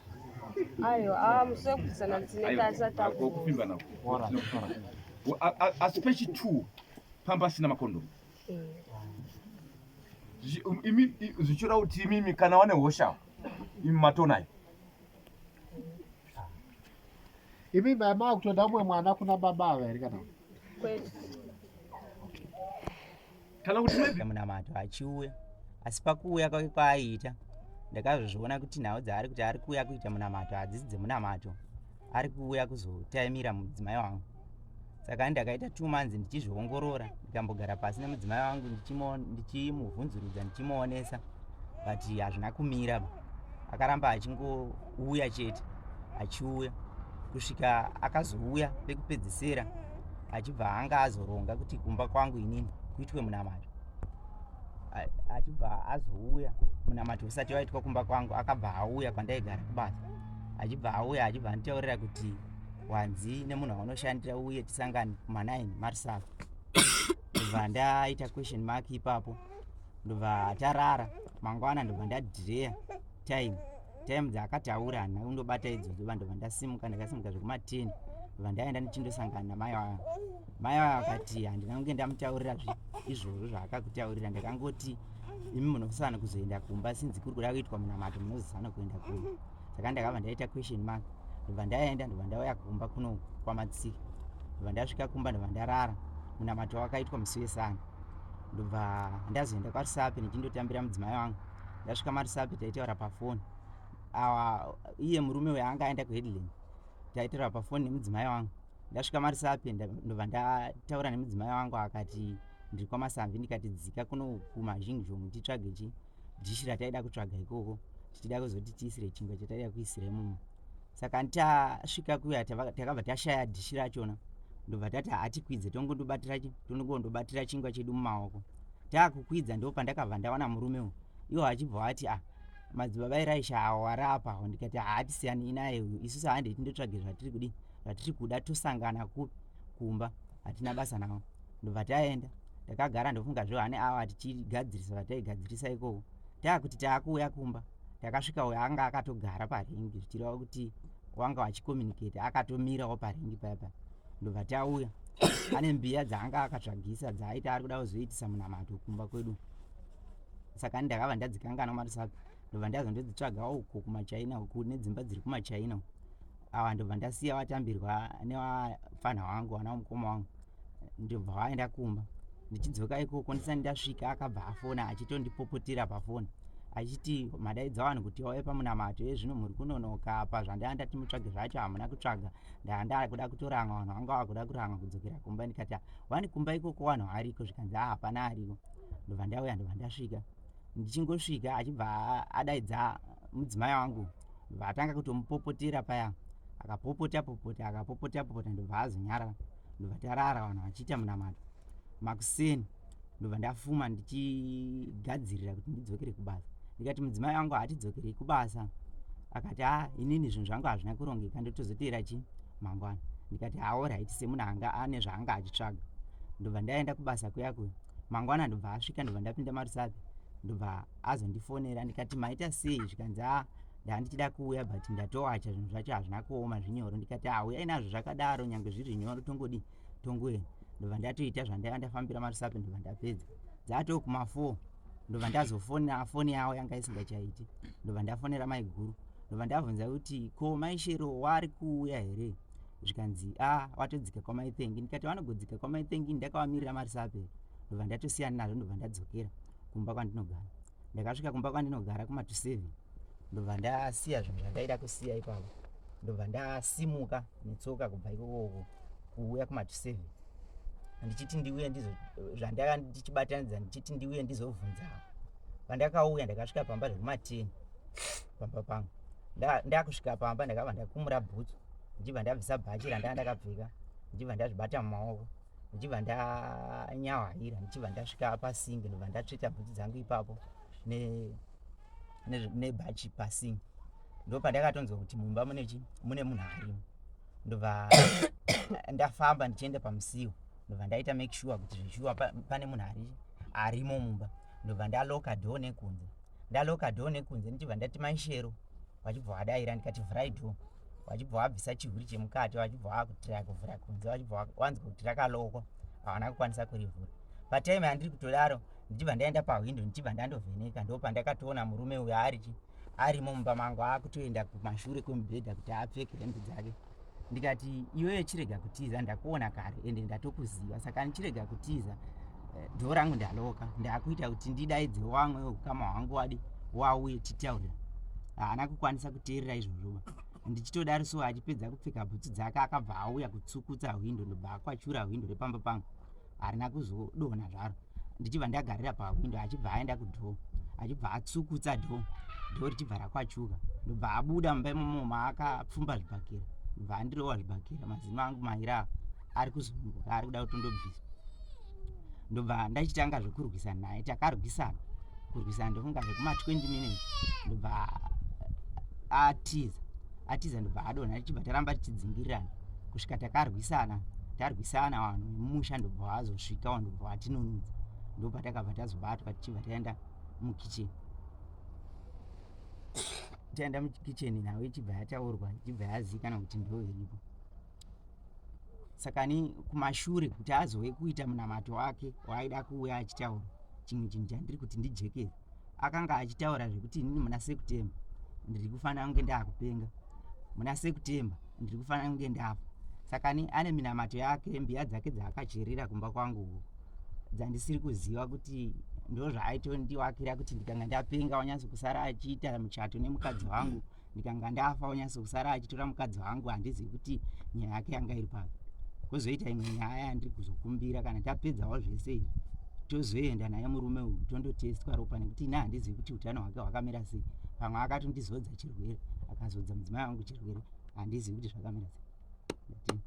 Aiwa ah musi wekubvisana tsine tasati Kupfimba nako. Asi pechi two pamba asina makondomu. Eh. Imi zvichireva kuti imimi kana wane hosha imi matonayo. Imi mama kutoda umwe mwana kuna baba ava here kana? Kwete. Kana kuti maybe munamato achiuya asi pakuuya kwake kwaaiita ndakazozviona kuti nhau dzaari kuti ari kuuya kuita munamato hadzisi dzemunamato ari kuuya kuzotaimira mudzimai wangu saka ndakaita two months ndichizviongorora ndikambogara pasi nemudzimai wangu ndichimubvunzurudza ndichimuonesa but hazvina kumira ba akaramba achingouya chete achiuya kusvika akazouya pekupedzisira achibva anga azoronga kuti kumba kwangu inini kuitwe munamato achibva azouya munamato usati waitwa kumba kwangu akabva auya kwandaigara kubasa achibva auya achibva anditaurira kuti wanzi nemunhu waunoshandira uye tisangane kuma9 marisava ndobva ndaita question mark ipapo ndobva tarara mangwana ndobva ndadhireya time time dzaakataura handina kundobata idzodzo ba ndobva ndasimuka ndakasimuka zvekuma10 ndobva ndaenda ndichindosangana namai vaya mai vaya vakati handina kunge ndamutaurira izvozvo zvaakakutaurira ndakangoti imi munozosana kuzoenda kumba sinzi kuri kuda kuitwa munamato munozosana kuenda kumba saka ndakabva ndaita question mark ndobva ndaenda ndobva ndauya kumba kuno kwamatsika ndobva ndasvika kumba ndobva ndarara munamato wakaitwa musi wesana ndobva ndazoenda kwarusape ndichindotambira mudzimai wangu ndasvika marusape taitaura pafoni awa iye murume uyo anga aenda kuheadland taitaura pafoni nemudzimai wangu ndasvika marusape ndobva ndataura nemudzimai wangu akati ndiri kwamasamvi ndikati dzika kuno kumazhingzhong titsvage chi dhishi rataida kutsvaga ikoko tichida kuzoti tiisire chingwa chataida kuisira imomo saka tasvika kuya takabva tashaya dhishi rachona ndobva tati hatikwidze tongondobatira tongondobatira chingwa chedu mumaoko taakukwidza ndo pandakabva ndawana murume uyu iwo achibva wati ah madzibaba eraisha awo arapa awo ndikati haatisiyani inaye uyu isusu handei tindotsvage zvatiri kudii zvatiri kuda tosangana kupi kumba hatina basa nawo ndobva taenda takagara ndofunga zve ane awa tichigadzirisa zvataigadzirisa ikoko taakuti taakuuya kumba takasvika uyo anga akatogara paringi zvichireva kuti wanga wachicommunicate akatomirawo paringi paya paya ndobva tauya ane mbiya dzaanga akatsvagisa dzaaita ari kuda kuzoitisa munamato kumba kwedu saka ndakabva ndadzikanganwa marisapi ndobva ndazondodzitsvaga uko kumachaina uku nedzimba dziri kumachaina uku awa ndobva ndasiya watambirwa newafanha wangu wana mukoma wangu ndobva waenda kumba ndichidzoka ikoko ndisati ndasvika akabva afona achitondipopotera pafoni achiti madaidza vanhu kuti vauye pamunamato ezvino muri kunonoka apa zvandanga ndati mutsvage zvacho hamuna kutsvaga ndanga ndakuda kutoramwa vanhu vanga vakuda kuramwa kudzokera kumba ndikati wani kumba ikoko vanhu variko zvikanzi a hapana ariko ndobva ndauya ndobva ndasvika ndichingosvika achibva adaidza mudzimai wangu ndobva atanga kutomupopotera paya akapopota popota akapopota popota ndobva azonyarara ndobva tarara vanhu vachiita munamato makuseni ndobva ndafuma ndichigadzirira kuti ndidzokere kubasa ndikati mudzimai wangu hatidzokerei kubasa akati a inini zvinhu zvangu hazvina kurongeka ndotozoteera chi mangwana ndikati haorit semunhu anga ane zvaanga achitsvaga ndobva ndaenda kubasa kuya kuya mangwana ndobva asvika ndobva ndapinda marusape ndobva azondifonera ndikati maita sei zvikanzi a ndandichida kuuya but ndatowacha zvinhu zvacho hazvina kuoma zvinyoro ndikati auyai nazvo zvakadaro nyange zviri zvinyoro tongodii tongoenda ndobva ndatoita zvandaiva ndafambira marusape ndobva ndapedza dzatoo kuma4 ndobva ndazofonera foni yavo yanga isingachaiti ndobva ndafonera maiguru ndobva ndabvunza kuti ko maishero wari kuuya here zvikanzi a watodzika kwamaithengi ndikati vanogodzika kwamaithengi ndakavamirira marisape ndobva ndatosiyana nazvo ndobva ndadzokera kumba kwandinogara ndakasvika kumba kwandinogara kuma to seven ndobva ndasiya zvinhu zvandaida kusiya ipapo ndobva ndasimuka netsoka kubva ikokoko kuuya kuma to seven ndichiti ndiuye ndizo zvandaka ndichibatanidza ndichiti ndiuye ndizobvunza pandakauya ndakasvika pamba zvekuma ten pamba pangu ndakusvika pamba ndakabva ndakumura bhutsu ndichibva ndabvisa bhachi randanga ndakapfeka Ndichibva ndazvibata mumaoko ndichibva ndanyahwaira ndichibva ndasvika pasingi ndobva ndatsveta bhutsu dzangu ipapo nebhachi ne, ne pasingi ndopandakatonzwa kuti mumba mune chi mune munhu arimo ndobva ndafamba ndichienda pamusiwo ndobva ndaita make sure kuti zveshuwa pane munhu ari arimo mumba ndobva ndaloka door nekunze ndaloka door nekunze ndichibva ndati maishero vachibva vadaira ndikati vhurai door vachibva vabvisa chihuri chemukati vachibva vakutiraya kuvhura kunze vachibva vanzwa kuti rakalokwa havana kukwanisa kurivhura patime yandiri kutodaro ndichibva ndaenda pahwindo ndichibva ndandovheneka ndopandakatoona murume uyo arichi arimo mumba mangu akutoenda kumashure kwemubhedha kuti apfeke hembe dzake ndikati iwewe chirega kutiza ndakuona kare ende ndatokuziva saka ndichirega kutiza eh, dhoo rangu ndaloka ndakuita kuti ndidaidze wamwe wekukama hwangu wadi wauye titaurira haana kukwanisa kuteerera izvozvo ndichitodaro so achipedza kupfeka bhutsu dzake akabva auya kutsukutsa hwindo ndobva akwachura hwindo repamba pangu harina kuzodonha zvaro ndichibva ndagarira pahwindo achibva aenda kudhoo achibva atsukutsa dhoo dhoo richibva rakwachuka ndobva abuda mumba imomo maakapfumba zvibhakera ndobva andirova zvibhakera mazino angu maira ari kuzunguka ari kuda kutondobvisa ndobva ndachitanga zvekurwisana naye takarwisana kurwisana ndofunga zvekuma 20 minutes ndobva atiza atiza ndobva adonha tichibva taramba tichidzingirirana kusvika takarwisana tarwisana vanhu vemumusha ndobva vazosvikawo ndobva vatinunudza ndopatakabva tazobatwa tichibva taenda mukicheni taenda mukicheni nhau ichibva yataurwa ichibva yazikanwa kuti ndo iripo saka ni kumashure kuti azove kuita munamato wake waaida kuuya achitaura chimwe chinhu chandiri kuti ndijekere akanga achitaura zvekuti inini muna sekutemba ndiri kufanira kunge ndaakupenga muna sekutemba ndiri kufanira kunge ndafa saka ni ane minamato yake mbiya dzake dzaakacherera kumba kwangu dzandisiri kuziva kuti ndozvaaitondiwakira kuti ndikanga ndapenga wanyatso kusara achiita muchato nemukadzi wangu ndikanga ndafa onyatso kusara achitora mukadzi wangu handizivi kuti nyaya yake yanga iri papi kwozoita imwe nyaya yandiri kuzokumbira kana tapedzawo zvese izvi tozoenda naye murume uyu tondotestwa ropa nekuti ini handizivi kuti utano hwake hwakamira sei pamwe akatondizodza chirwere akazodza mudzimai wangu chirwere handizivi kuti zvakamira sei Ndatii.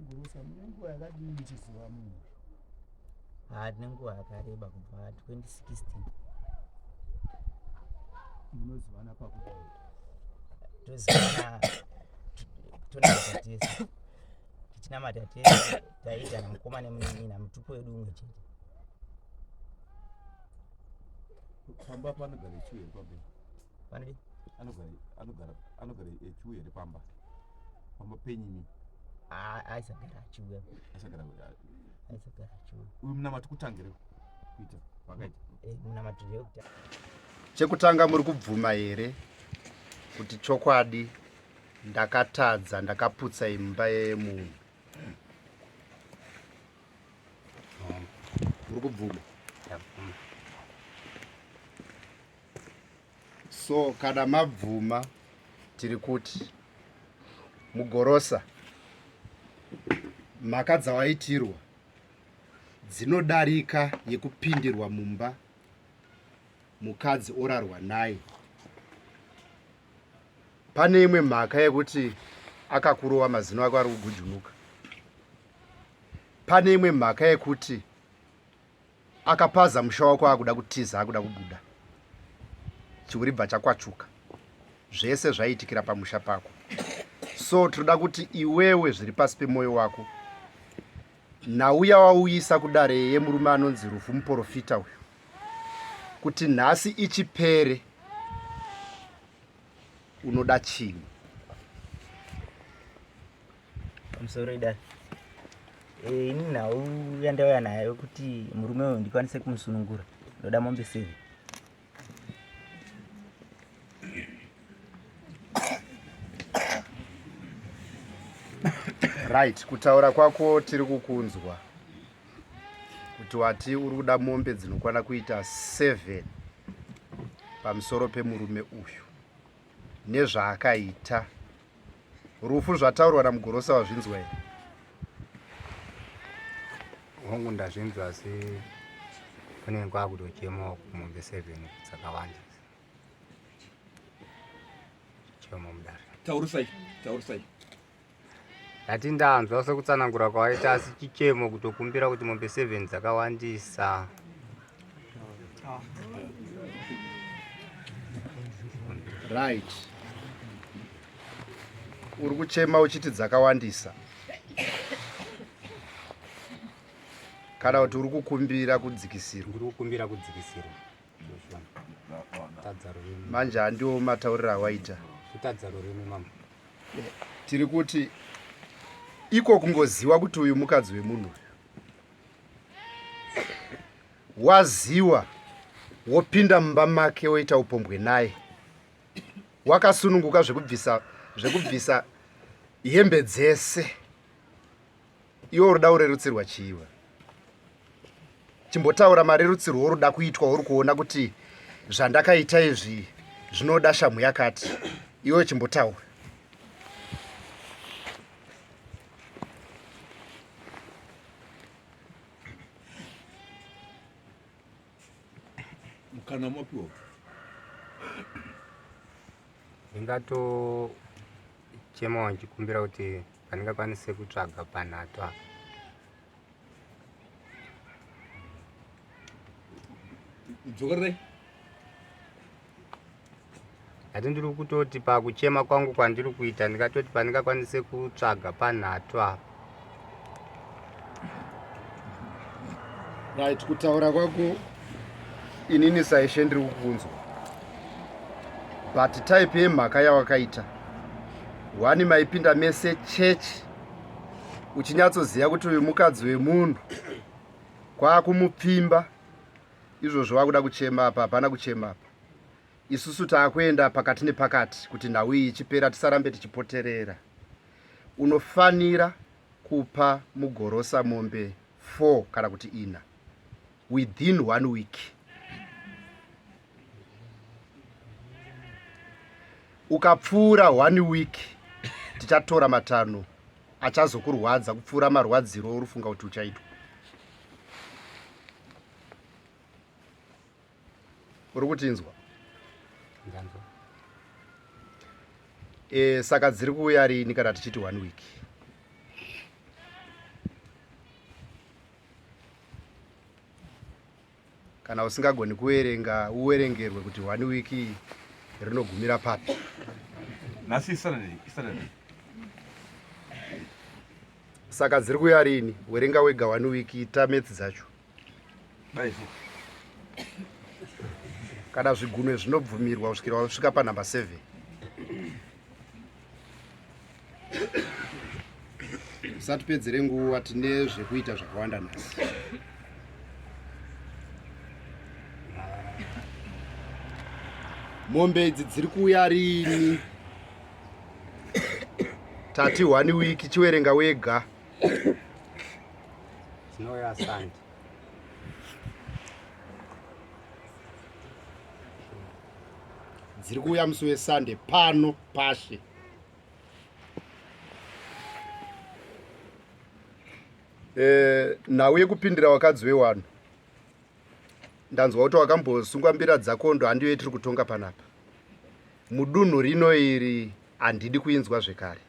Gurusa mune nguva yakadii muchiziva munhu? Haa tine nguva yakareba kubva 2016. Munozivana pakudii? Tozivana tonamata tese. Tichinamata tese taiita namukoma nemunin'ina mutupo wedu umwe chete. Pamba panogara echiuya here pamba? Panodi? Anogara anogara anogara echiuya here pamba? Pamba penyimi. Ah, aisagara achiuya. Aisagara aisagara achiuya. Uyu munamato kutangire kuita wakaita. Eh, munamato ndeyekutanga. Chekutanga muri kubvuma here kuti chokwadi ndakatadza ndakaputsa imba yemunhu? Muri kubvuma? Ndabvuma. So kana mabvuma tiri kuti mugorosa mhaka dzawaitirwa dzinodarika yekupindirwa mumba mukadzi orarwa naye. Pane imwe mhaka yekuti akakurova mazino ako ari kugujunuka. Pane imwe mhaka yekuti akapaza musha wako akuda kutiza akuda kubuda chihuribva chakwachuka zvese zvaiitikira pamusha pako so tinoda kuti iwewe zviri pasi pemwoyo wako nhau yawauyisa kudare yemurume anonzi rufu muprofita uyu kuti nhasi ichipere unoda chii Pamusoro idare. Eh, ini nhau yandauya nayo kuti murume uyu ndikwanise kumusunungura ndoda mombe seven. Right, kutaura kwako tiri kukunzwa kuti wati uri kuda mombe dzinokwana kuita 7 pamusoro pemurume uyu nezvaakaita. Rufu zvataurwa naMugorosa wazvinzwa here? Hongu ndazvinzwa asi Kunenge kwakutochemawo kumombe 7 dzakawanda. Chemo mudare. Taurisai, taurisai. Ndati ndanzwa sekutsanangura kwawaita asi chichemo kutokumbira kuti mombe 7 dzakawandisa. Right. Uri kuchema uchiti dzakawandisa. Kana kuti uri kukumbira kudzikisirwa. Ndiri kukumbira kudzikisirwa. Manje handiwo matauriro awaita. Kutadza rurimi mama. Tiri kuti iko kungoziwa kuti uyu mukadzi wemunhu uyu. Waziwa wopinda mumba make woita upombwe naye. Wakasununguka zvekubvisa zvekubvisa hembe dzese. Iwe uruda urerutsirwa chiiwe? Chimbotaura marerutsirwo uruda kuitwa uri kuona kuti zvandakaita izvi zvinoda shamhu yakati. Iwe chimbotaura. Mukana mapiwa. Ndingatochemawo ndichikumbira kuti pandingakwanise kutsvaga panhatu apa. Dzokererai. Ati ndiri kutoti pakuchema kwangu kwandiri kuita ndingatoti pandingakwanise kutsvaga panhatu apa. Right, kutaura kwako inini saishe ndiri kukunzwa but type yemhaka yawakaita one maipinda mese church uchinyatsoziva kuti uyu mukadzi wemunhu kwakumupfimba izvozvo wakuda kuchema apa hapana kuchema apa isusu taakuenda pakati nepakati kuti nhau iyi ichipera tisarambe tichipoterera unofanira kupa mugorosa mombe 4 kana kuti ina within one week ukapfuura one week tichatora matanho achazokurwadza kupfuura marwadziro orufunga kuti uchaitwa uri kutinzwa e, saka dziri kuuya rini kana tichiti one week kana usingagoni kuverenga uwerengerwe kuti one week rinogumira papi nhasi Saturday, Saturday. Saka dziri kuuya rini werenga wega one week ita maths dzacho kana zvigunwe zvinobvumirwa kusvikira wasvika panumber 7 usatipedzere nguva tine zvekuita zvakawanda nhasi mombe idzi dziri kuuya rini tati one week chiwerenga wega dzinouya Sunday. Dziri kuuya musi weSunday pano pashe. Eh, nhau yekupindira wakadzi wewanu ndanzwa kuti wakambosungwa mbira dzako ndo handiyo yetiri kutonga panapa mudunhu rino iri handidi kuinzwa zvekare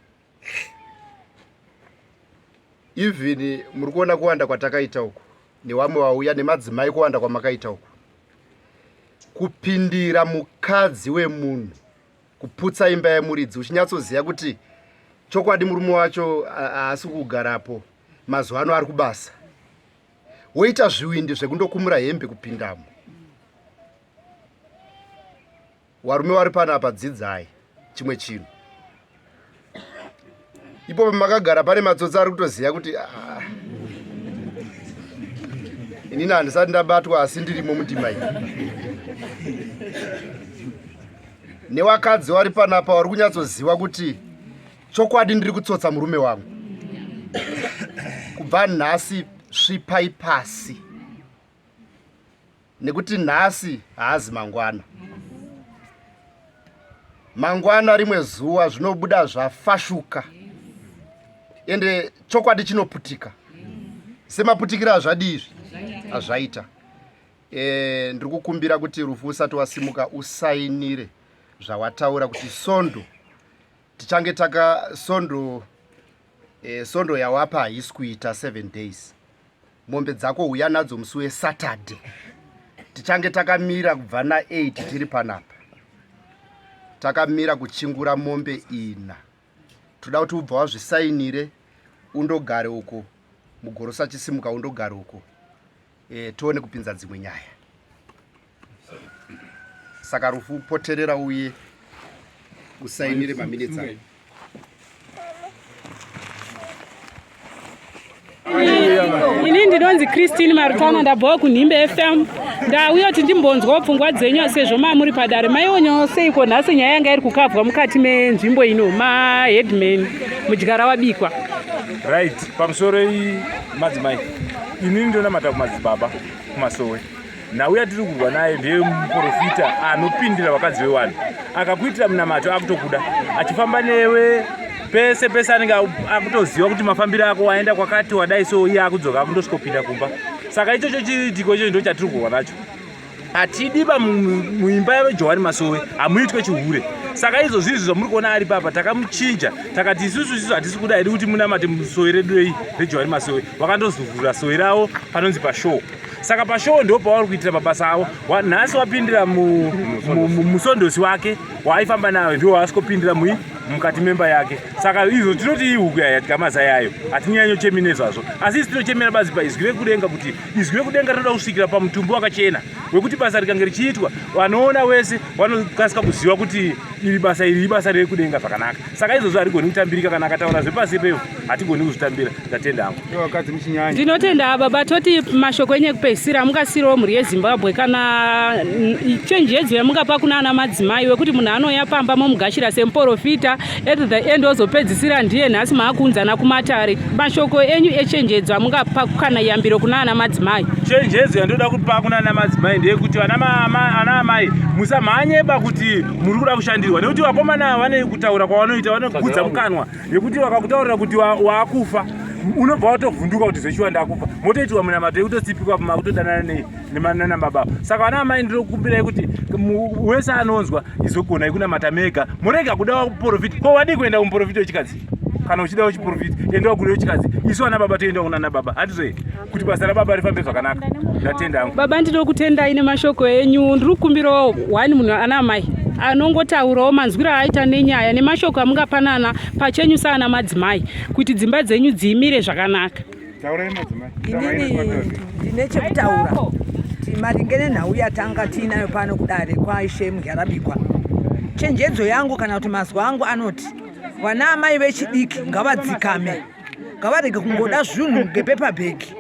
even muri kuona kuwanda kwatakaita uku newamwe wauya nemadzimai kuwanda kwamakaita uku kupindira mukadzi wemunhu kuputsa imba yemuridzi uchinyatsoziva kuti chokwadi murume wacho haasi kugarapo mazuva ano ari kubasa woita zviwindi zvekundokumura hembe kupindamo Warume wari panapa dzidzai chimwe chinhu. Ipo pamakagara pane matsotsi ari kutoziva kuti ah, inini handisati ndabatwa asi ndirimo mundima iyi. Newakadzi wari panapa wari kunyatsoziva kuti chokwadi ndiri kutsotsa murume wangu. Kubva nhasi svipai pasi. nekuti nhasi haazi mangwana mangwana rimwe zuva zvinobuda zvafashuka ende chokwadi chinoputika semaputikiro azvadii izvi azvaita E, ndiri kukumbira kuti rufu usati wasimuka usainire zvawataura kuti sondo tichange taka sondo e, sondo yawapa haisi kuita 7 days mombe dzako huya nadzo musi wesaturday tichange takamira kubva na8 tiri panapa takamira kuchingura mombe ina toda kuti ubva wazvisainire undogare uko mugorosi achisimuka undogare uko e, tione kupinza dzimwe nyaya saka rufu poterera uye usainire maminitsi ayo Ini ndinonzi Christine Marutana ndabvawo kuNhimbe FM. Ndauya kuti ndimbonzwawo pfungwa dzenyu sezvo mamuri padare. Maionyawo seiko nhasi nyaya yanga iri kukavwa mukati menzvimbo ino maheadman mudyara wabikwa. Right, pamusoro iyi madzimai. Inini ndonamata kumadzibaba kumasowe. Nhau yatiri kurwa naye ndeye muprofita anopindira vakadzi vevanhu akakuitira munamato akutokuda achifamba newe pese pese anenge akutoziva kuti mafambiro ako waenda kwakati wadai so iye akudzoka akundosvikopinda kumba saka ichocho chiitiko ichocho ndo chatiri kurwa nacho hatidi ba muimba yajohani masowe hamuitwe chihure saka izvozvi izvi zvamuri kuona ari papa takamuchinja takati isusu isusu hatisi kuda hedu kuti munamate musowe redu rei rejohani masowe vakandozovhura sowe ravo panonzi pashow saka pashow ndo pavari kuitira mabasa avo nhasi wapindira musondosi wake waaifamba nayo ndiwo waasikopindira mui mukati memba yake saka izvo tinoti ihuku yayadya mazai ayo hatinyanyochemi nezvazvo asi isi tinochemera bazi paizwi rekudenga kuti izwi rekudenga rinoda kusvikira pamutumbi wakachena wekuti basa rikange richiitwa vanoona wese vanokasika kuziva kuti iri basa iri ibasa rekudenga zvakanaka saka izvozvo harigoni kutambirika kana akataura zvepasi pevo hatigoni kuzvitambira ndatenda hangu ndinotenda baba toti mashoko enyu ekupedzisira mungasiirawo mhuri yezimbabwe kana chenjedzo yamungapa kuna ana madzimai wekuti munhu anouya pamba momugashira semuporofita at the end ozopedzisira ndiye nhasi maakuunzana kumatare mashoko enyu echenjedzo amungapa kana yambiro kuna ana madzimai chenjedzo yandoda kupa kuna ana madzimai ndeyekuti ana amai musamhanyeba kuti muri kuda kushandirwa nekuti vakomana vane kutaura kwavanoita vanogudza mukanwa yekuti vakakutaurira kuti waakufa unobva watovhunduka kuti zveshuwa ndakufa motoitirwa munamato yekutotsipikwa makutodanana nei nemanana baba saka vana amai ndinokumbirai kuti wese anonzwa izogonai kunamata mega murega kuda kuprofiti ko wadii kuenda kumuprofiti wechikadzi kana uchida wechiprofiti endawo kune wechikadzi isu ana baba toendawo kunana baba handizvo kuti basa rababa rifambe zvakanaka ndatenda hangu baba ndinokutendai nemashoko enyu ndiri kukumbirawo one munhu ana amai anongotaurawo manzwiro aaita nenyaya nemashoko amungapanana pachenyu saana madzimai kuti dzimba dzenyu dziimire zvakanaka Inini ndine chekutaura kuti maringe nenhau yatanga tiinayo pano kudare kwaIshe Mudyarabikwa. Chenjedzo yangu kana kuti mazwi angu anoti vana amai vechidiki ngavadzikame, ngavarege kungoda zvinhu ngepepa bhegi.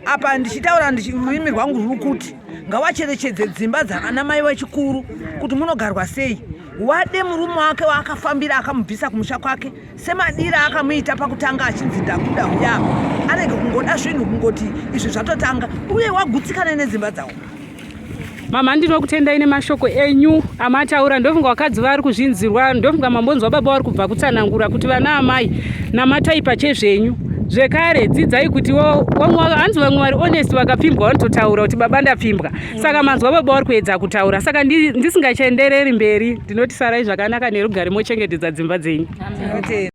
Apa ndichitaura rurimi rwangu ruri kuti ngavacherechedze dzimba dzaana mai vechikuru kuti munogarwa sei. Wade murume wake waakafambira akamubvisa kumusha kwake semadira akamuita pakutanga achinzi ndakuda huya apa arege kungoda zvinhu kungoti izvi zvatotanga uye wagutsikana nedzimba dzawo Mama ndinokutendai nemashoko enyu amataura ndofunga vakadzi vari kuzvinzirwa ndofunga mambonzwa baba vari kubva kutsanangura kuti vana amai namatai pachezvenyu zvekare dzidzai kuti hanzi vamwe vari honest vakapfimbwa vanototaura kuti baba ndapfimbwa saka manzwa baba vari kuedza kutaura saka ndisingachaendereri mberi ndinoti sarai zvakanaka nerugare mochengetedza dzimba dzenyu.